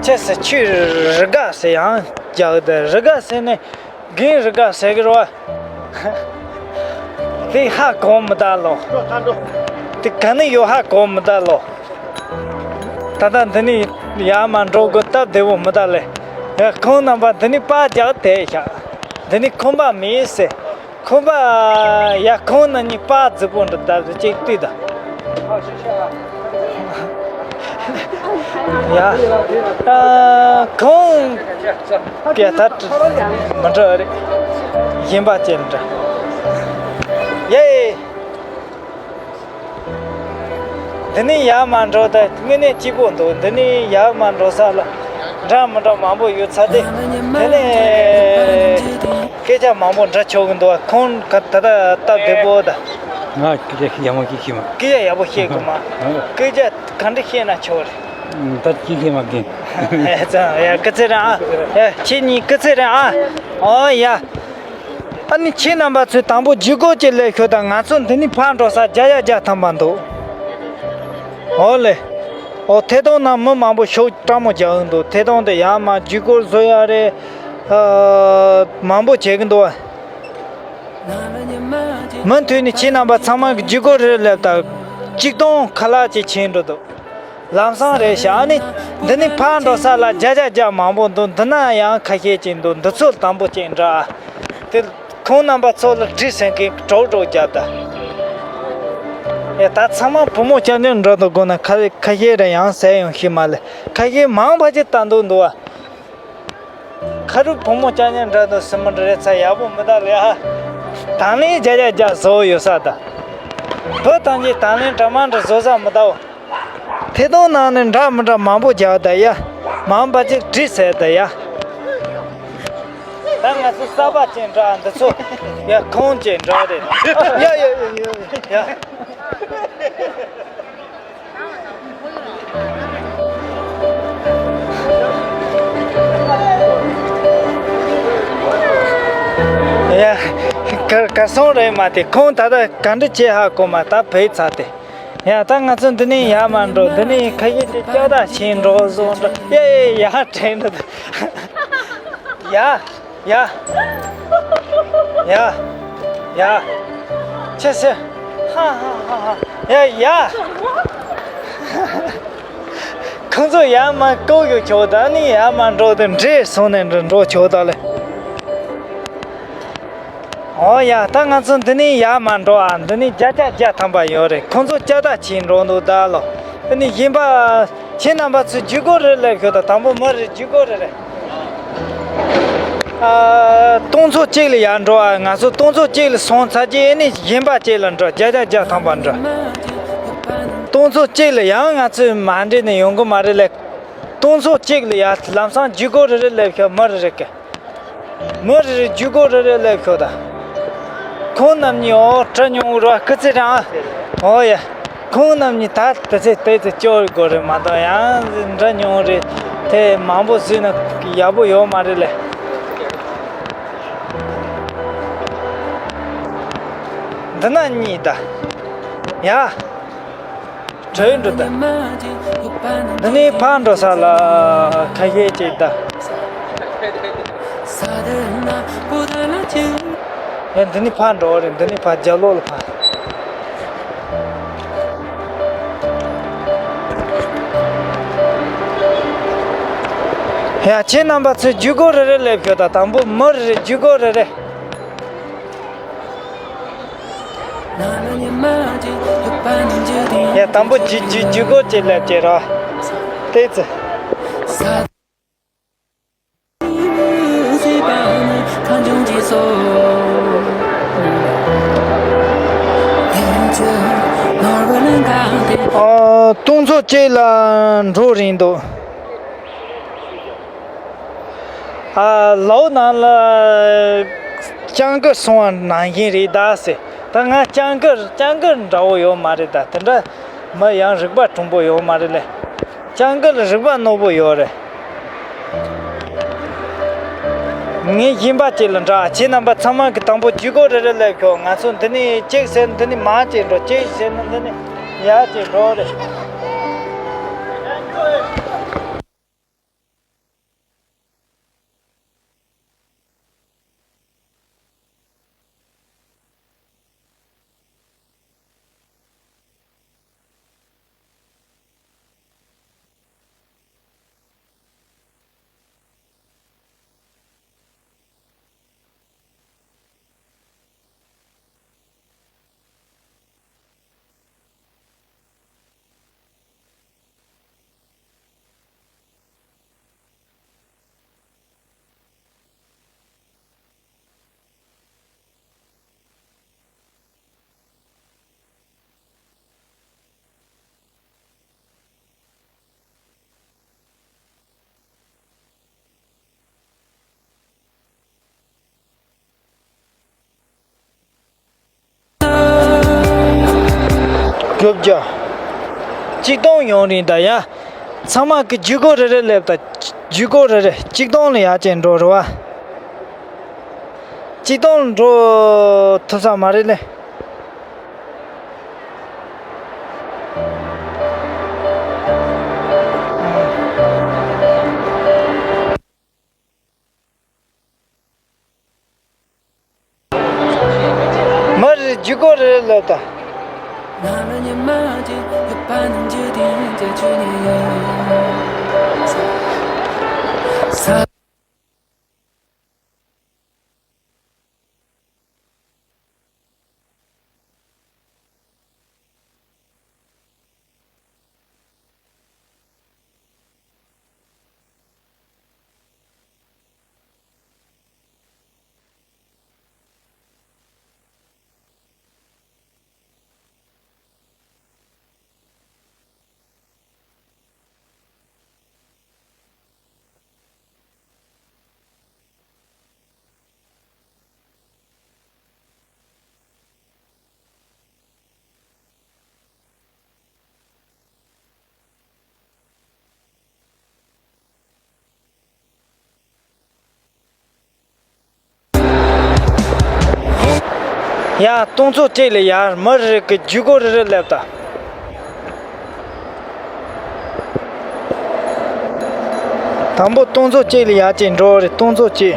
ཁྱེད་ཟེར་ཆུ་རི་དགའ་ཟེར་ཡང་རྒྱག་དེ། རི་དགའ་ཟེར་ནས་རྒན་རི་དགའ་ཟེར་གི་ར་བ། དེ་ཧ་གོ་མི་ད་ལོ། དེ་ག་ནས་ཡོད་ཧ་གོ་མི་ད་ལོ། ད་ལྟ་འདི་ནས་ཡར་མར་འགྲོ་དགོས་སྟབས་བདེ་བོ་མི་ད་ལེ། ཡ་ཁོང་རྣམ་པ་འདི་ནས་པར་རྒྱག་དེ་ཤག་འདི་ནས་ཁང་པ་མེད་ཟེར། ཁང་པ་ཡ་ཁོང་རྣམ་གཉིས་པར་རྫིག་པོ་འདྲ་བཏབ་ཟེར་གཅིག་ལྟོས་དང་། ཡ། ཨ། ཁོང་ག་ད་མི་འདྲ་རེད། གཞན་པ་ཅན་འདྲ། ཡེ། འདི་ནས་ཡར་མར་འགྲོ་ད་དངོས་གནས་སྐྱིད་པོ་འདུག་འདི་ནས་ཡར་མར་འགྲོ་ས་ལ་འདྲ་མི་འདྲ་མང་པོ་ཡོད་ཚ་དེ། དེ་ནས་སྐད་ཆ་མང་པོ་འདྲི་ཆོག་གི་འདུག་ཁོང་ག་ད་ལྟ་སྟབས་བདེ་པོ་ད། ང་སྐད་ཆ་ཡག་མོ་ཞིག་ཤེས་མ། སྐད་ཆ་ཡག་པོ་བཤད་དགོས་མ། སྐད་ཆ་ག་འདྲ་བཤད་ན་ཆོག་རེད། ད་ཅི་ཤེས་མ་གིན། ཨེ་ཙང་ཡ་སྐུ་ཚེ་རིང་ཨ། ཡ་ཁྱེད་གཉིས་སྐུ་ཚེ་རིང་ཨ། ཨོ་ཡ། ཨ་ནི་ཁྱེད་རྣམ་པ་ཚོས་དང་པོ་བརྒྱུད་སྐོར་གྱི་ལས་ཤོག་དང་། ང་ཚོ་འདི་ནས་ཕར་འགྲོ་ས་བརྒྱ་ཡ་བརྒྱ་ཐམ་པ་འདུག་ཨོ་ལེ། ཨོ་ཐད་གཏོང་ནང་མི་མང་པོ་ཤོག་སྤྲང་མོ་རྒྱག་གི་འདུག་ཐད་གཏོང་དེ་ཡར་མར་བརྒྱུད་སྐོར་བཟོ་ཡ་རེད། ཨ། མང་པོ་བྱེད་གི་འདུག་མུ་མཐུད་ནས་ཁྱེད་རྣམ་པ་ཚང་མ་གི་བརྒྱུད་སྐོར་རེ་སླེབས་དང་། གཅིག་སྟོང་ཁ་ལག་ཅིག་ཕྱིན་འགྲོ་འདུག་ལམ་སང་རེད་ཤག་ཨ་ནི་འདི་ནས་ཕར་འགྲོ་ས་ལ་བརྒྱ་ཆ་བརྒྱ་མང་པོ་འདུག་འདི་ན་ཡང་ཁ་ཤས་ཅིག་འདུག་འདི་ཚོ་དང་པོ་ཅིག་འདྲ། དེ་ཁོང་རྣམ་པ་ཚོ་ལ་དྲི་སེང་གི་གྲོགས་གྲོགས་རྒྱབ་ད། ཡ་ད་ཚང་མ་བུ་མོ་རྐྱང་རྐྱང་འདྲ་འདུག་དགོས་ན་ཁ་ཁ་ཤས་རེ་ཡང་ཟས་ཡང་ཤི་མ་ལེ། ཁ་ཤས་མང་བ་ཅིག་ལྟ་འདུག་འདུག་བ། ཁ་རུ་བུ་མོ་རྐྱང་རྐྱང་འདྲ་འདུག་སྲིན་མོ་འདྲ་རེད་ཚ་ཡག་པོ་མི་འདུག་ལེ་ཨ། དང་ལེན་བརྒྱ་ཆ་བརྒྱ་བཟོ་ཡོད་ས་ད། བུ་ཐམས་ཅད་དང་ལེན་འདྲ་མ་འདྲ་བཟོ་ས་མི་འདུག་ཐད་གཏོང་ནང་ནས་འདྲ་མི་འདྲ་མང་པོ་རྒྱག་ད་ཡ། མང་པ་ཅིག་བྲིས་ཟེར་ད་ཡ། ད་ང་ཚོ་གསར་པ་ཅན་འདྲ་འདི་ཚོ་ཡ་ཁོང་ཅན་འདྲ་རེད། ཡ་ཡ་ཡ་ཡ་ཡ། ཡ། གར་གར་སོང་རེད་མ་དེ་ཁོང་ད་ལྟ་ག་འདྲ་བྱེད་ཧ་གོ་མ་ད་བེད་ཚ་དེ། ཡ་ད་ང་ཚོ་འདི་ནས་ཡར་མར་འགྲོ། འདི་ནས་ཁ་ཤས་དེ་ལྕགས་ཐག་ཕྱིན་འགྲོ་བཟོ་འགྲོ། ཡ་ཡ་ཡ་དྲན་འགྲོ། ཡ། ཡ། ཡ། ཡ། ཆེ་སེ། ཧ་ཧ་ཧ་ཧ། ཡ་ཡ། ཁོང་ཚོ་ཡར་མར་ལྐོག་གཡུག་ཆོག་ད་ནི་ཡར་མར་འགྲོ་དེ་འདྲེ་སོང་ནས་འགྲོ་འགྲོ་ཆོག་ད་ལེ། ཨོ་ཡ། ད་ང་ཚོ་འདི་ནས་ཡར་མར་འགྲོ་ཨ། འདི་ནས་བརྒྱ་ཆ་བརྒྱ་ཐམ་པ་ཡོད་རེད། ཁོང་ཚོ་ལྕགས་རྟ་ཁྱེར་འགྲོ་འདུག་ད་ལོ། ཨ་ནི་གཞན་པ་ཁྱེད་རྣམ་པ་ཚོས་བརྒྱུད་སྐུར་རེ་སླེབས་ཤོག་ད། དང་པོ་མི་རེ་བརྒྱུད་སྐུར་རེ་རེད། ཨ། སྟོང་ཚོ་གཅིག་ལ་ཡར་འགྲོ་ཨ། ང་ཚོ་སྟོང་ཚོ་གཅིག་ལ་སོང་ཚར་རྗེས་ཨ་ནི་གཞན་པ་གཅིག་ལ་འགྲོ། བརྒྱ་ཆ་བརྒྱ་ཐམ་པ་འགྲོ། སྟོང་ཚོ་གཅིག་ལ་ཡང་ང་ཚོས་མ་འདྲེས་ནས་ཡོང་གི་མ་རེད་ལེ། སྟོང་ཚོ་གཅིག་ལ་ཡར་ལམ་སང་བརྒྱུད་སྐུར་རེ་རེ་སླེབས་ཤོག་མི་རེ་རེ་གི། མི་རེ་རེ་བརྒྱུད་སྐུར་རེ་རེ་སླེབས་ཤོག་ད། ཁོང་རྣམ་གཉིས་ཨོ་འདྲ་མྱོང་ར་སྐུ་ཚེ་རིང་ཨ། ཨོ་ཡ། ཁོང་རྣམ་གཉིས་ད་དེ་ཚེ་དེ་ཚེ་སྐྱོ་བའི་སྐོར་རེད་མ་གཏོགས་ཡང་འདྲ་མྱོང་རེད། དེ་མང་པོ་བཟོས་ན་ཡག་པོ་ཡོད་མ་རེད་ལེ། འདི་ན་གཉིས་ད། ཡ། བྲོས་འགྲོ་ད། འདི་ནས་ཕར་འགྲོ་ས་ལ་ཁ་ཤས་ཅིག་ད། ཡ་འདི་ནས་ཕར་འགྲོ་རེད། འདི་ནས་ཕར་རྒྱབ་ལོགས་ལ་ཕར། ཡ་ཁྱེད་རྣམ་པ་ཚོས་བརྒྱུད་སྐུར་རེ་རེ་སླེབས་ཤོག་ད། དང་པོ་མི་རེ་རེ་བརྒྱུད་སྐུར་རེ་རེ། ཡ་དང་པོ་བརྒྱུད་བརྒྱུད་བརྒྱུད་སྐུར་ཅིག་སླེབས་ཀྱི་ར། དེ་ཚེ། ཨ། སྟོང་ཚོ་གཅིག་ལ་འགྲོ་རན་འདུག་ཨ། ལའོ་ནང་ལ་སྤྱང་ཀི་སོང་བ་ནང་བཞིན་རེད་ད་ཟེར། ད་ང་སྤྱང་ཀི་སྤྱང་ཀི་འདྲ་བོ་ཡོད་མ་རེད་ད། དེ་འདྲ་མི་ཡང་རིག་པ་གྲུང་པོ་ཡོད་མ་རེད་ལེ། སྤྱང་ཀི་ལ་རིག་པ་རྣོ་པོ་ཡོད་རེད། ངས་གཞན་པ་ཅིག་ལ་འདྲ། ཁྱེད་རྣམ་པ་ཚང་མ་གི་དང་པོ་བརྒྱུད་སྐུར་རེ་རེ་སླེབས་ཤོག་ང་ཚོ་འདི་ནས་གཅིག་ཟེར་ན་འདི་ནས་མར་ཅིག་འགྲོ། གཅིག་ཟེར་ན་འདི་ནས་ཡར་ཅིག་འགྲོ་རེད། དགུ་བརྒྱ། གཅིག་སྟོང་ཡོང་རིང་ད་ཡ། ཚང་མ་གི་བརྒྱུད་སྐུར་རེ་རེ་སླེབས་ད། བརྒྱུད་སྐུར་རེ་རེ་གཅིག་སྟོང་ལ་ཡར་ཅིག་འགྲོ་རེད་བ། གཅིག་སྟོང་ལ་འགྲོ་ཐུབ་ས་མ་རེད་ལེ། མི་རེ་བརྒྱུད་སྐུར་རེ་ལབ་ད། ཡ། སྟོང་ཚོ་གཅིག་ལ་ཡར་མི་རེ་གི་བརྒྱུད་སྐུར་རེ་རེ་སླེབས་ད། དང་པོ་སྟོང་ཚོ་གཅིག་ལ་ཡར་ཅིག་འགྲོ་རེད། སྟོང་ཚོ་གཅིག་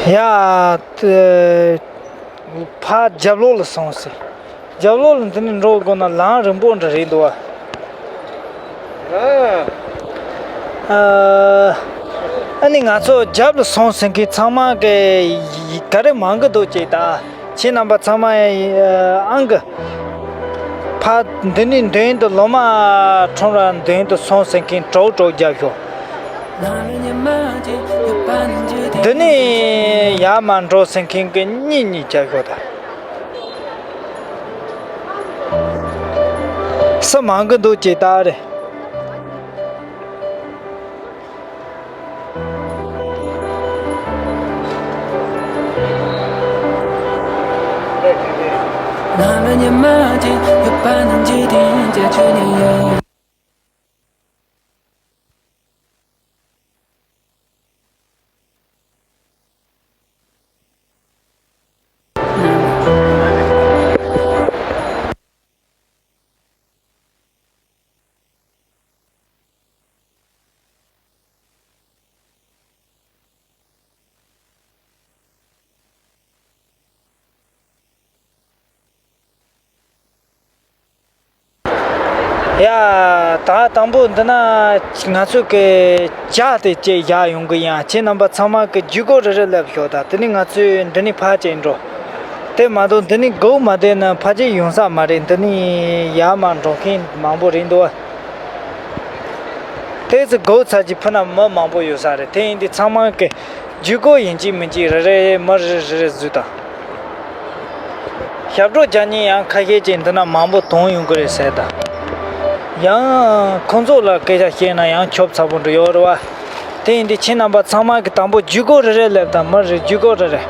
ཡ། ཕར་རྒྱབ་ལོགས་ལ་སོང་ཟིན། རྒྱབ་ལོགས་ལ་འདི་ནས་འགྲོ་དགོས་ན་ལམ་རིང་པོ་འདྲ་རེད་འདུག་བ། ཨ་ནི་ང་ཚོ་རྒྱབ་ལ་སོང་ཟིན་མཁན་ཚང་མ་གི་ག་རེ་མང་གི་འདུག་ཅེས་ད། ཁྱེད་རྣམ་པ་ཚང་མ་ཨང་གི་ཕར་འདི་ནས་མདུན་དུ་ལོ་མ་ཁྲོམ་ར་མདུན་དུ་སོང་ཟིན་མཁན་གྲོགས་གྲོགས་རྒྱབ་ཤོག་འདི་ནས་ཡར་མར་འགྲོ་ཟིན་མཁན་གྱི་གཉིས་གཉིས་རྒྱབ་ཤོག་ད། ས་མང་གི་འདུག་ཅེས་ལྟ་རེད། ཡ། ད་དང་པོ་འདི་ན་ང་ཚོ་གི་ཇ་དེ་ཅིག་བཞག་ཡོང་གི་ཡིན། ཁྱེད་རྣམ་པ་ཚང་མ་གི་ཇུས་འགོད་རེ་རེ་ལབ་ཤོག་ད། དེ་ནས་ང་ཚོས་འདི་ནས་ཕར་ཅིག་འགྲོ། དེ་མ་གཏོགས་འདི་ནས་སྒོ་མ་བསྡད་ན་ཕར་ཅིག་ཡོང་ས་མ་རེད། འདི་ནས་ཡར་མར་འགྲོ་མཁན་མང་པོ་རེད་འདུག་བ། དེ་ཚོ་སྒོ་ཚར་གྱི་ཕུ་ན་མི་མང་པོ་ཡོད་ས་རེད། དེ་ཡིན་དུས་ཚང་མ་གི་ཇུས་འགོད་ཡིན་གཅིག་མིན་གཅིག་རེ་རེ་མི་རེ་རེ་རེ་བཟོས་དང་། ཞབས་བྲོ་རྒྱག་མཁན་ཡང་ཁ་ཤས་ཅིག་འདི་ན་མང་པོ་དོན་ཡོང་གི་རེད་ཟེར་དང་། ཡང་ཁོང་ཚོ་ལ་སྐད་ཆ་བཤད་ན་ཡང་ཁྱོབ་ཚ་པོ་འདྲ་ཡོད་རེད་བ། དེ་ཡིན་དུས་ཁྱེད་རྣམ་པ་ཚང་མ་གི་དང་པོ་ཇུས་འགོད་རེ་རེ་ལབ་དང་། མི་རེ་ཇུས་འགོད་རེ་རེ།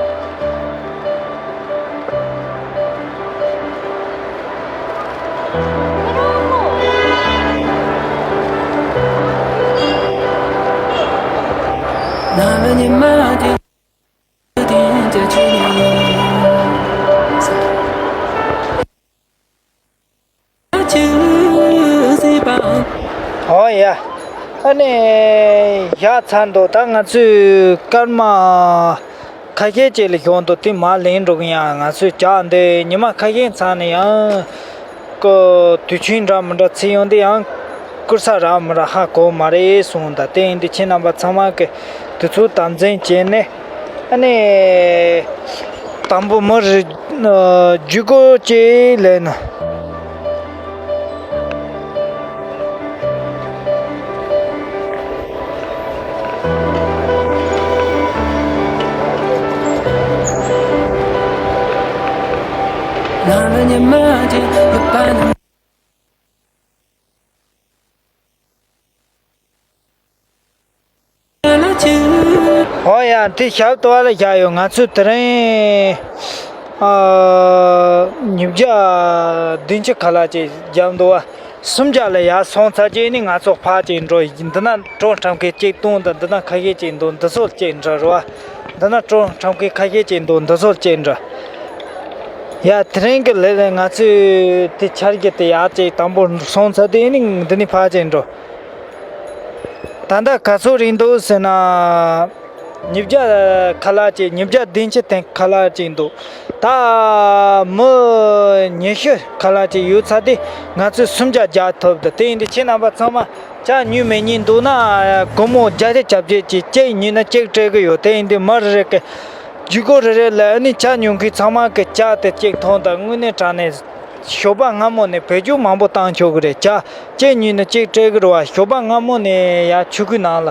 ཨོ་ཡ། ཨ་ནི་བཞག་ཚར་འདུག་ད་ང་ཚོས་སྐར་མ་ཁ་ཤས་ཅིག་ལ་ཞོག་འདུག་དེ་མར་ལེན་འགྲོ་གི་ཡིན། ང་ཚོས་ཇ་འདི་ཉི་མ་ཁ་ཤས་ཚར་ནས་ཡང་ཀོ་དུས་ཆེན་འདྲ་མི་འདྲ་ཚིག་ཡོང་དུས་ཡང་བསྐུར་ས་རག་མི་རག་ཧ་གོ་མ་རེད་གསུངས། ད་དེ་ཡིན་དུས་ཁྱེད་རྣམ་པ་ཚང་མ་གི་དུས་ཚོད་དམ་འཛིན་བྱས་ནས། ཨ་ནི། དང་པོ་མི་རེ་ཇུས་འགོད་ཅིག་ལས་ན། ཨོ་ཡ། དེ་ཞབས་ཏོག་ལ་བཞག་ཡོད། ང་ཚོས་དེ་རིང་ཨ་ཉིས་བརྒྱ་བདུན་ཅུ་ཁ་ལག་ཅིག་བརྒྱབ་འདུག་བ། སུམ་བརྒྱ་ལ་ཡར་སོང་ཚར་རྗེས་ནི་ང་ཚོ་ཕར་ཅིག་འགྲོ། འདི་ན་བྲོ་འཁྲབ་མཁན་གཅིག་སྟོང་དང་། འདི་ན་ཁ་ཤས་ཅིག་འདུག་འདི་ཚོ་ཅིག་འདྲ་རེད་བ། འདི་ན་བྲོ་འཁྲབ་མཁན་ཁ་ཤས་ཅིག་འདུག་འདི་ཚོ་ཅིག་འདྲ། ཡ། དེ་རིང་གི་ལས་ལས་ང་ཚོས་དེ་འཆར་གཞི་དེ་ཡར་ཅིག་དང་པོ་སོང་ཚར་དུས་ནི་འདི་ནས་ཕར་ཅིག་འགྲོ། ད་ལྟ་ག་ཚོད་རེད་འདུག་ཟེར་ན། ཉིས་བརྒྱ་ཁ་ལག་ཅིག་ཉིས་བརྒྱ་བདུན་ཅུ་དེ་ཁ་ལག་ཅིག་འདུག་ད་མི་ཉི་ཤུ་ཁ་ལག་ཅིག་ཡོད་ཚར་དུས་ང་ཚོས་སུམ་བརྒྱ་རྒྱག་ཐུབ་འདུག་དེ་ཡིན་དུས་ཁྱེད་རྣམ་པ་ཚང་མ་ཇ་ཉོས་མེད་མཁན་འདུག་ན། སྒོར་མོ་བརྒྱ་ཆ་གྱ་བརྒྱད་ཅིག་གཅིག་ཉོས་ན་གཅིག་སྤྲད་གི་ཡོད། དེ་ཡིན་དུས་མི་རེ་རེ་གི་ཇུས་འགོད་རེ་རེ་ལ་ཨ་ནི་ཇ་ཉོ་མཁན་ཚང་མ་གི་ཇ་དེ་གཅིག་ཐོངས་དང་། དངོས་གནས་དྲང་གནས་ཞོགས་པ་སྔ་མོ་ནས་བེད་སྤྱོད་མང་པོ་བཏང་ཆོག་གི་རེད། ཇ་གཅིག་ཉོས་ན་གཅིག་སྤྲད་གི་རེད་བ། ཞོགས་པ་སྔ་མོ་ནས་ཡར་ཆུ་ཁོལ་ནང་ལ་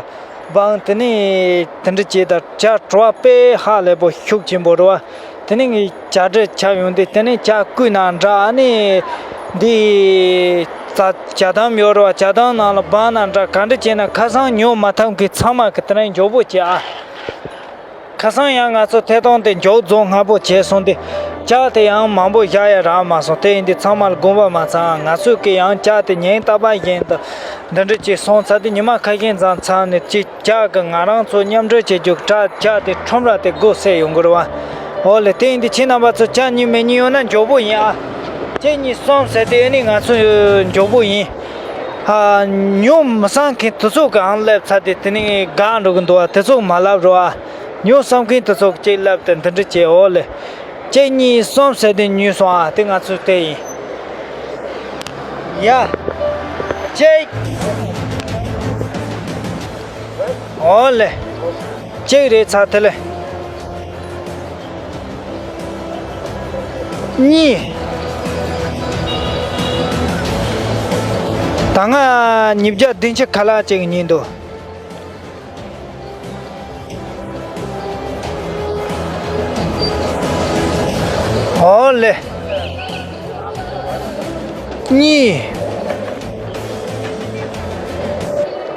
སྦངས། དེ་ནས་དེ་འདྲ་བྱས་དང་། ཇ་བྲོ་བ་དཔེ་ཧ་ལས་པོ་ཤུགས་ཆེན་པོ་རེད་བ། དེ་ནས་ངས་ཇ་དྲི་ཆ་ཡོང་དུས་དེ་ནས་ཇ་བསྐོལ་ན་འདྲ། ཨ་ནི་འདི་ཇ་དམ་ཡོད་རེད་བ། ཇ་དམ་ནང་ལ་སྦངས་ན་འདྲ། ག་འདྲ་བྱས་ན་ཁ་སང་ཉོ་མ་ཐུབ་མཁན་ཚང་མ་གི་དེ་རིང་མགྱོགས་པོ་བྱེད་ཨ། ཁ་སང་ཡང་ང་ཚོ་ཐད་གཏོང་དེ་མགྱོགས་རྫོགས་སྔ་པོ་བྱས་སོང་སྟེ། ཇ་དེ་ཡང་མང་པོ་བཞག་ཡ་རག་མ་སོང་། དེ་ཡིན་དུས་ཚང་མ་ལ་དགོངས་པ་མ་ཚོམ། ང་ཚོས་ཀྱི་ཡང་ཇ་དེ་ཉིན་རྟག་པར་བཞིན་དུ་འདི་འདྲ་ཅིག་སོང་ཚར་དུས་ཉི་མ་ཁ་ཤས་ཙམ་ཚར་ནས་ཅིག་ཇ་གི་ང་རང་ཚོ་མཉམ་འབྲེལ་བྱེད་རྒྱུ་ཇ་ཇ་དེ་ཁྲོམ་ར་དེ་སྒོ་ཟེར་ཡོང་གི་རེད་བ། འོ་ལེ། དེ་ཡིན་དུས་ཁྱེད་རྣམ་པ་ཚོ་ཇ་ཉོས་མེད་མཁན་ཡོད་ན་མགྱོགས་པོ་ཡིན་ཨ། གཅིག་གཉིས་གསུམ་ཟེར་དུས་ཨ་ནི་ང་ཚོ་མགྱོགས་པོ་ཡིན། ཨ། ཉོ་མི་བསམ་མཁན་དེ་ཚོ་གི་ཨང་སླེབས་ཚར་དེ་དེ་ནས་དགའ་འགྲོ་གི་འདུག་བ། དེ་ཚོ་མ་ལབ་རོགས་ཨ། ཉོ་བསམ་མཁན་དེ་ཚོ་གཅིག་སླེབས་ཏེ་འདི་འདྲ་བྱས། འོ་ལེ། གཅིག་གཉིས་གསུམ་ཟེར་དེ་ཉོས་སོང་ཨ། དེ་ང་ཚོའི་དེ་ཡིན། ཡ། གཅིག་འོ་ལེ། གཅིག་རེད་ཚར་དེ་ལེ། གཉིས། ད་སྔ་ཉིས་བརྒྱ་བདུན་ཅུ་ཁ་ལག་ཅིག་ཉོས་འདུག་འོ་ལེ། གཉིས།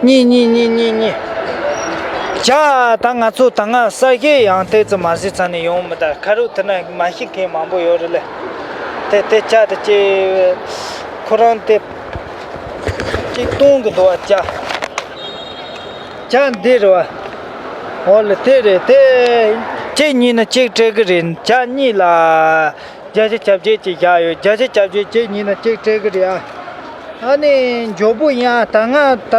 གཉིས་གཉིས་གཉིས་གཉིས་གཉིས། ཇ། ད་ང་ཚོ་ད་སྔ་ས་གཞི་ཡང་ཏོག་ཙམ་མ་ཟིན་ཙང་ནས་ཡོང་མི་ད། ཁ་རུ་དེ་ན་མ་ཤི་མཁན་མང་པོ་ཡོད་རེད་ལེ། དེ་དེ་ཇ་དེ་ཅི། ཁོ་རང་དེ་ཅིག་གཏོང་གི་འདུག་བ། ཇ། ཇ་འདི་རེད་བ། འོ་ལེ། དེ་རེད་དེ། གཅིག་ཉོས་ན་གཅིག་སྤྲད་གི་རེད། ཇ་གཉིས་ལ་བརྒྱད་ཅུ་གྱ་བརྒྱད་ཅིག་བཞག་ཡོད། བརྒྱད་ཅུ་གྱ་བརྒྱད་གཅིག་ཉོས་ན་གཅིག་སྤྲད་གི་རེད་ཨ། ཨ་ནི་མགྱོགས་པོ་ཡིན་ཨ། ད་ང་ད་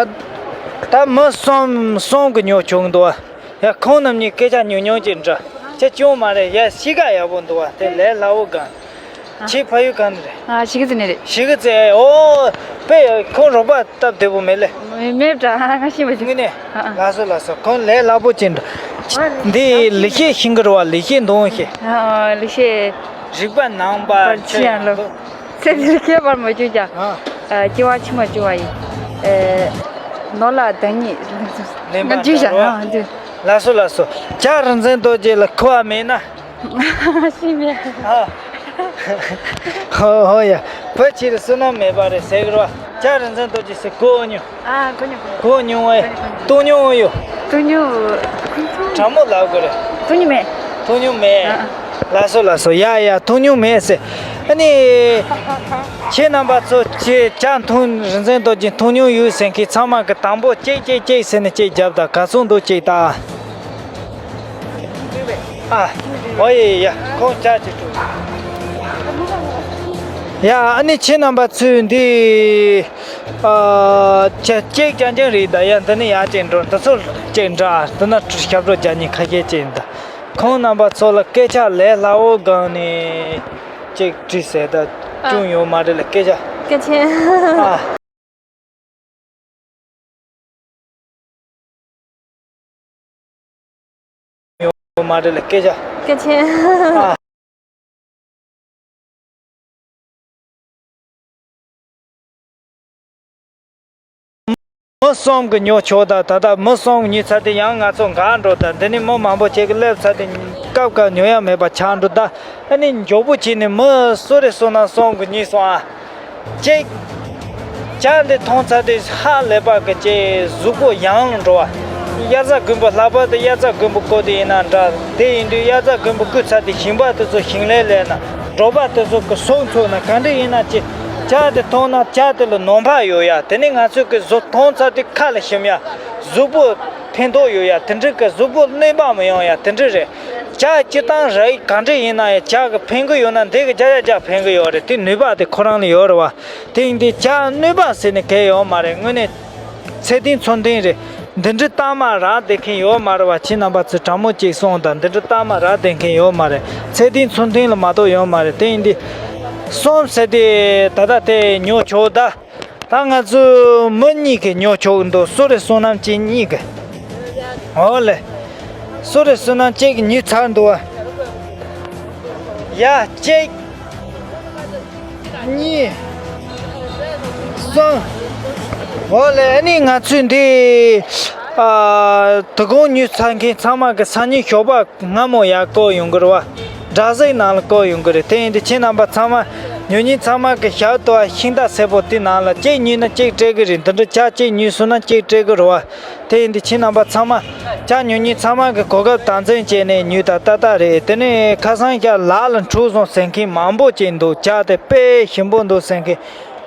ད་མི་གསུམ་གསུམ་གི་ཉོ་ཆོག་གི་འདུག་ཨ། ཡ། ཁོང་རྣམ་གཉིས་སྐད་ཆ་ཉུང་ཉུང་ཅིག་འདྲི། ཁྱེད་སྐྱོན་མ་རེད། ཡ། གཤིས་ཀ་ཡག་པོ་འདུག་ཨ། དེ་ལས་སླ་བོ་གང་། ཁྱེད་ཕ་ཡུལ་གང་ནས་རེད། ཨ། གཞིས་ཀ་རྩེ་ནས་རེད། གཞིས་ཀ་རྩེ། ཨོ། དཔེ་ཁོང་རོགས་པ་སྟབས་བདེ་པོ་མེད་ལེ། མེད་འདྲ། ང་ཤེས་པ་ཞིག་དངོས་གནས། ཨ། ཨ། ལགས་སོ་ལགས་སོ། ཁོང་ལས་སླ་པོ་ཅན་འདྲ། འདི་ལེགས་བཤད་ཤེས་ཀྱི་རེད་བ། ལེགས་བཤད་འདོན་ཤེས། ཨ། ལེགས་བཤད། རིག་པ་ནང་པ། པར་ཆེ་ཡང་ལོ། ཚེ་འདིར་ཁྱད་པར་མ་བྱུང་ཀྱང་། ཨ། སྐྱེ་བ་ཕྱི་མ་བྱུང་བ་ཡིན། ཨེ། ནོར་ལ་བདག་ཉིད་ལེན་ཚུལ། ལེན་པ་ང་བརྗོད་བྱ། ལྟར་རོ། ཨ། འདི། ལགས་སོ་ལགས་སོ། ཇ་རིག་འཛིན་རྡོ་རྗེ་ལ་མཁོ་བ་མེད་ན། ཤི་མེད། ཨ། ཧོ་ཧོ་ཡ། བུ་ཁྱེད་བསོད་ནམས་མེད་པ་རེད་ཟེར་གི་རེད་བ། ཇ་རིག་འཛིན་རྡོ་རྗེ་ཟེར་གོ་མྱོང་། ཨ། གོ་མྱོང་གོ་མྱོང་། གོ་མྱོང་བ་ཡ། འཐུང་མྱོང་བ་ཡོད། འཐུང་མྱོང་། དྲང་མོ་ལབ་དགོས་རེད། འཐུང་མྱོང་མེད། འཐུང་མྱོང་མེད། ཨ། ལགས་སོ་ལགས་སོ། ཡ་ཡ། འཐུང་མྱོང་མེད་ཟེར། ཨ་ནི། ཁྱེད་རྣམ་པ་ཚོ་ཁྱེད་ཇ་འཐུང་། རིག་འཛིན་རྡོ་རྗེ་འཐུང་མྱོང་ཡོད་ཟེར་མཁན་ཚང་མ་གི་དང་པོ་གཅིག་གཅིག་གཅིག་ཟེར་ནས་གཅིག་རྒྱབ་དང་། ག་ཚོད་འདུག་གཅིག་ལྟ། ཨ། ཨོ་ཡེ་ཡ། ཁོང་ཇ་ཅིག་སྤྲོད། ཡ། ཨ་ནི་ཁྱེད་རྣམ་པ་ཚོས་འདི། ཨ། ཇ་གཅིག་རྐྱང་རྐྱང་རེད་ད། ཡ། འདི་ནི་ཡ་གཅིག་འགྲོ། འདི་ཚོ་གཅིག་འདྲ། འདི་ན་ཞབས་བྲོ་རྒྱག་མཁན་ཁ་ཤས་ཅིག་ཡིན་ད། ཁོང་རྣམ་པ་ཚོ་ལ་སྐད་ཆ་ལས་སླ་བོ་སྒང་ནས་གཅིག་དྲིས་ཟེར་ད། ཨ། སྐྱོན་ཡོད་མ་རེད་ལ་སྐད་ཆ། སྐད་ཆ། ཨ། ཡོད་མ་རེད་ལ་སྐད་ཆ། སྐད་ཆ། ཨ། མི་གསུམ་གྱིས་ཉོ་ཆོག་ད། ད་ལྟ་མི་གསུམ་ཉོས་ཚར་དེ་ཡང་ང་ཚོ་འགག་འགྲོ་ད། འདི་ནས་མི་མང་པོ་ཅིག་གིས་སླེབས་ཚར་དེ་སྐབས་སྐབས་ཉོ་ཡ་མེད་པ་ཆགས་འགྲོ་ད། ཨ་ནི་མགྱོགས་པོ་བྱས་ནས་མི་སུ་རེད་བསོད་ནམས་གསུམ་གྱིས་ཉོས་སོང་ཨ། ཅིག་ཇ་འདི་འཐུང་ཚར་དེ་ཧ་ལས་པ་གི་ཅིག་གཟུགས་པོ་ཡང་ལ་འགྲོ་བ། དབྱར་རྩྭ་དགུན་འབུ། ལྷག་པར་དུ་དབྱར་རྩྭ་དགུན་འབུ་བརྐོ་དེ་ཡིན་ན་འདྲ། དེ་ཡིན་དུས་དབྱར་རྩྭ་དགུན་འབུ་བརྐོས་ཚར་དེ་ཞིང་པ་དེ་ཚོ་ཞིང་ལས་ལས་ན། འབྲོག་པ་དེ་ཚོ་གི་སོག་འཚོ་ན། ག་འདྲ་ཡིན་ན་ཅི། ཇ་དེ་འཐུང་ན་ཇ་དེ་ལ་ནོར་འཕང་ཡོད་ཡ། དེ་ནས་ང་ཚོས་གི་གཟུགས་འཐུང་ཚར་དུས་ཁ་ལ་ཞིམ་ཡ། གཟུགས་པོ་ཕན་ཐོགས་ཡོད་ཡ། དེ་འདྲ་གི་གཟུགས་པོ་གནོད་པ་མི་ཡོང་ཡ། དེ་འདྲ་རེད། ཇ་སྤྱིར་བཏང་ར་ཡིག་ག་འདྲ་ཡིན་ན་ཡང་ཇ་གི་ཕན་གི་ཡོད་ན་འདི་གི་ཇ་ཡ་ཇ་ཕན་གི་ཡོད་རེད། དེ་ནུས་པ་དེ་ཁོ་རང་ལ་ཡོད་རེད་བ། དེ་ཡིན་དུས་ཇ་གནོད་པ་ཟེར་ནས་གལ་ཡོད་མ་རེད། དངོས་གནས། ཚད་ལྡན་ཚོད་ལྡན་རེད། འདི་འདྲའི་གཏའ་མ་རག་བསྡད་མཁན་ཡོད་མ་རེད་བ། ཁྱེད་རྣམ་པ་ཚོས་དྲང་མོ་གཅིག་གསུངས་དང་། འདི་འདྲའི་གཏའ་མ་རག་བསྡད་མཁན་ཡོད་མ་རེད། ཚད་ལྡན་ཚོད་ལྡན་ལ་མ་གཏོགས་ཡོད་མ་རེད། དེ་ཡིན་དུས་གསུམ་ཟེར་དེ་ད་ལྟ་དེ་ཉོ་ཆོག་ད། ད་ང་ཚོ་མི་གཉིས་ཀྱིས་ཉོ་ཆོག་གི་འདུག་སུ་རེད་བསོད་ནམས་གཅིག་གཉིས་ཀྱིས། འོ་ལེ། སུ་རེད་བསོད་ནམས་གཅིག་གིས་ཉོས་ཚར་འདུག་བ། ཡ། གཅིག་གཉིས། གསུམ། འོ་ལེ། ཨ་ནི་ང་ཚོས་འདི། ཨ། དོ་དགོང་ཉོས་ཚར་མཁན་ཚང་མ་གི་སང་ཉིན་ཞོགས་པ་སྔ་མོ་ཡར་བསྐོར་ཡོང་གི་རེད་བ། སྦྲག་སྲིད་ནང་ལ་བསྐོར་ཡོང་གི་རེད། དེ་ཡིན་དུས་ཁྱེད་རྣམ་པ་ཚང་མ་ཉོ་མཁན་ཚང་མ་གི་ཞབས་ཏོག་ཤིང་རྟ་སེར་པོ་དེ་ནང་ལ་གཅིག་ཉོས་ན་གཅིག་སྤྲད་གི་རེད། འདི་འདྲ་ཇ་གཅིག་ཉོས་སོང་ན་གཅིག་སྤྲད་གི་རེད་བ། དེ་ཡིན་དུས་ཁྱེད་རྣམ་པ་ཚང་མ་ཇ་ཉོ་མཁན་ཚང་མ་གི་གོ་སྐབས་དམ་འཛིན་བྱས་ནས་ཉོས་ད་ཏག་ཏག་རེད། དེ་ནས་ཁ་སང་ཞག་ལག་ལ་འཁྲུགས་སོང་ཟེར་མཁན་མང་པོ་ཅིག་འདུག་ཇ་དེ་དཔེ་ཞིམ་པོ་འདུག་ཟེར་མཁན།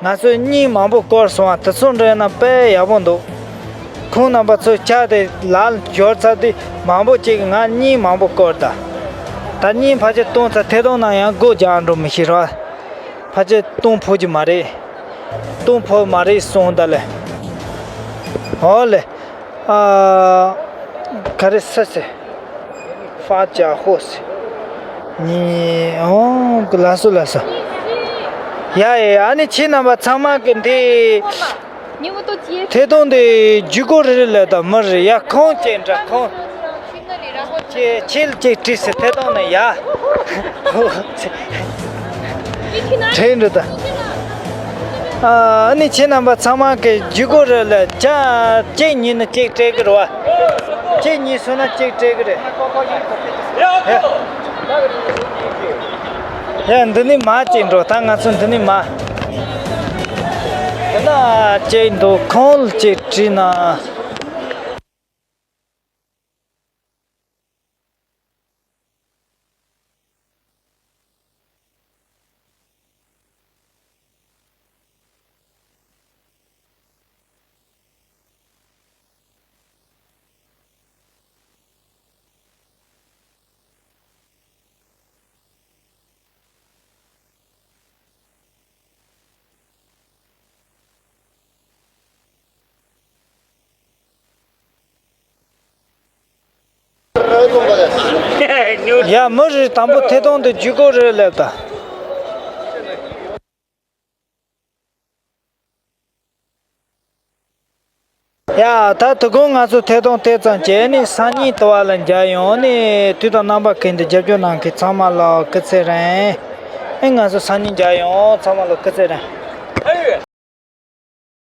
ང་ཚོས་གཉིད་མང་པོ་སྐོར་སོང་བ། དེ་ཚོ་འདྲ་ཡིན་ན་དཔེ་ཡག་པོ་འདུག་ཁོང་རྣམ་པ་ཚོས་ཇ་དེ་ལག་ལ་འབྱོར་ཚར་དུས་མང་པོ་ཅིག་ང་གཉིད་མང་པོ་སྐོར་ད། ད་གཉིད་ཕལ་ཆེར་གཏོང་ཚར། ཐད་གཏོང་ནང་ཡང་སྒོ་རྒྱག་འགྲོ་མི་ཤེས་ར། ཕལ་ཆེར་གཏོང་ཕོད་ཀྱི་མ་རེད། གཏོང་ཕོད་མ་རེད་གསུངས་ད་ལེ། ཨོ་ལེ། ཨ། ག་རེ་ཟེར་ཟེར། ཧྥ་ཅ་ཧོ་ཟེར། ཉི་ཨོ་གི་ལ་སོ་ལ་སོ། ཡ་ཡ་ཨ་ནི་ཁྱེད་རྣམ་པ་ཚང་མ་གི་འདི། ཐད་གཏོང་འདི་བརྒྱུད་སྐུར་རེད་ལབ་ད་མི་རེད་ཡ། ཁོང་ཅེ་འདྲ་ཁོང་། ཁྱེད་ཁྱེད་ཅིག་བྲིས་སེ་ཐད་གཏོང་ནས་ཡ། དྲན་འགྲོ་ད། ཨ་ནི་ཁྱེད་རྣམ་པ་ཚང་མ་གི་བརྒྱུད་སྐུར་རེད་ལ་ཅ་གཅིག་གཉིས་ནི་གཅིག་སྤྲད་གི་རེད་བ། གཅིག་གཉིས་སོང་ན་གཅིག་སྤྲད་གི་རེད། ཡ་འདི་ནི་མ་གཅིག་འགྲོ་ད་ང་ཚོ་འདི་ནི་མ། འདི་ན་གཅིག་འདུག་ཁོང་ལ་གཅིག་བྲིས་ན། ཡ་མི་རེ་དང་པོ་ཐད་གཏོང་དུ་བརྒྱུད་སྐུར་རེད་ལབ་ད། ཡ་ད་དོ་དགོང་ང་ཚོ་ཐད་གཏོང་དེ་ཙམ་བྱས་ནས་སང་ཉིན་དུ་བ་ལ་མཇལ་ཡོང་ནས་དུས་དང་རྣམ་པ་ཀུན་ཏུ་རྒྱབ་སྐྱོར་གནང་མཁན་ཚང་མ་ལ་སྐུ་ཚེ་རིང་། ཨེ་ང་ཚོ་སང་ཉིན་མཇལ་ཡོང་ཚང་མ་ལ་སྐུ་ཚེ་རིང་།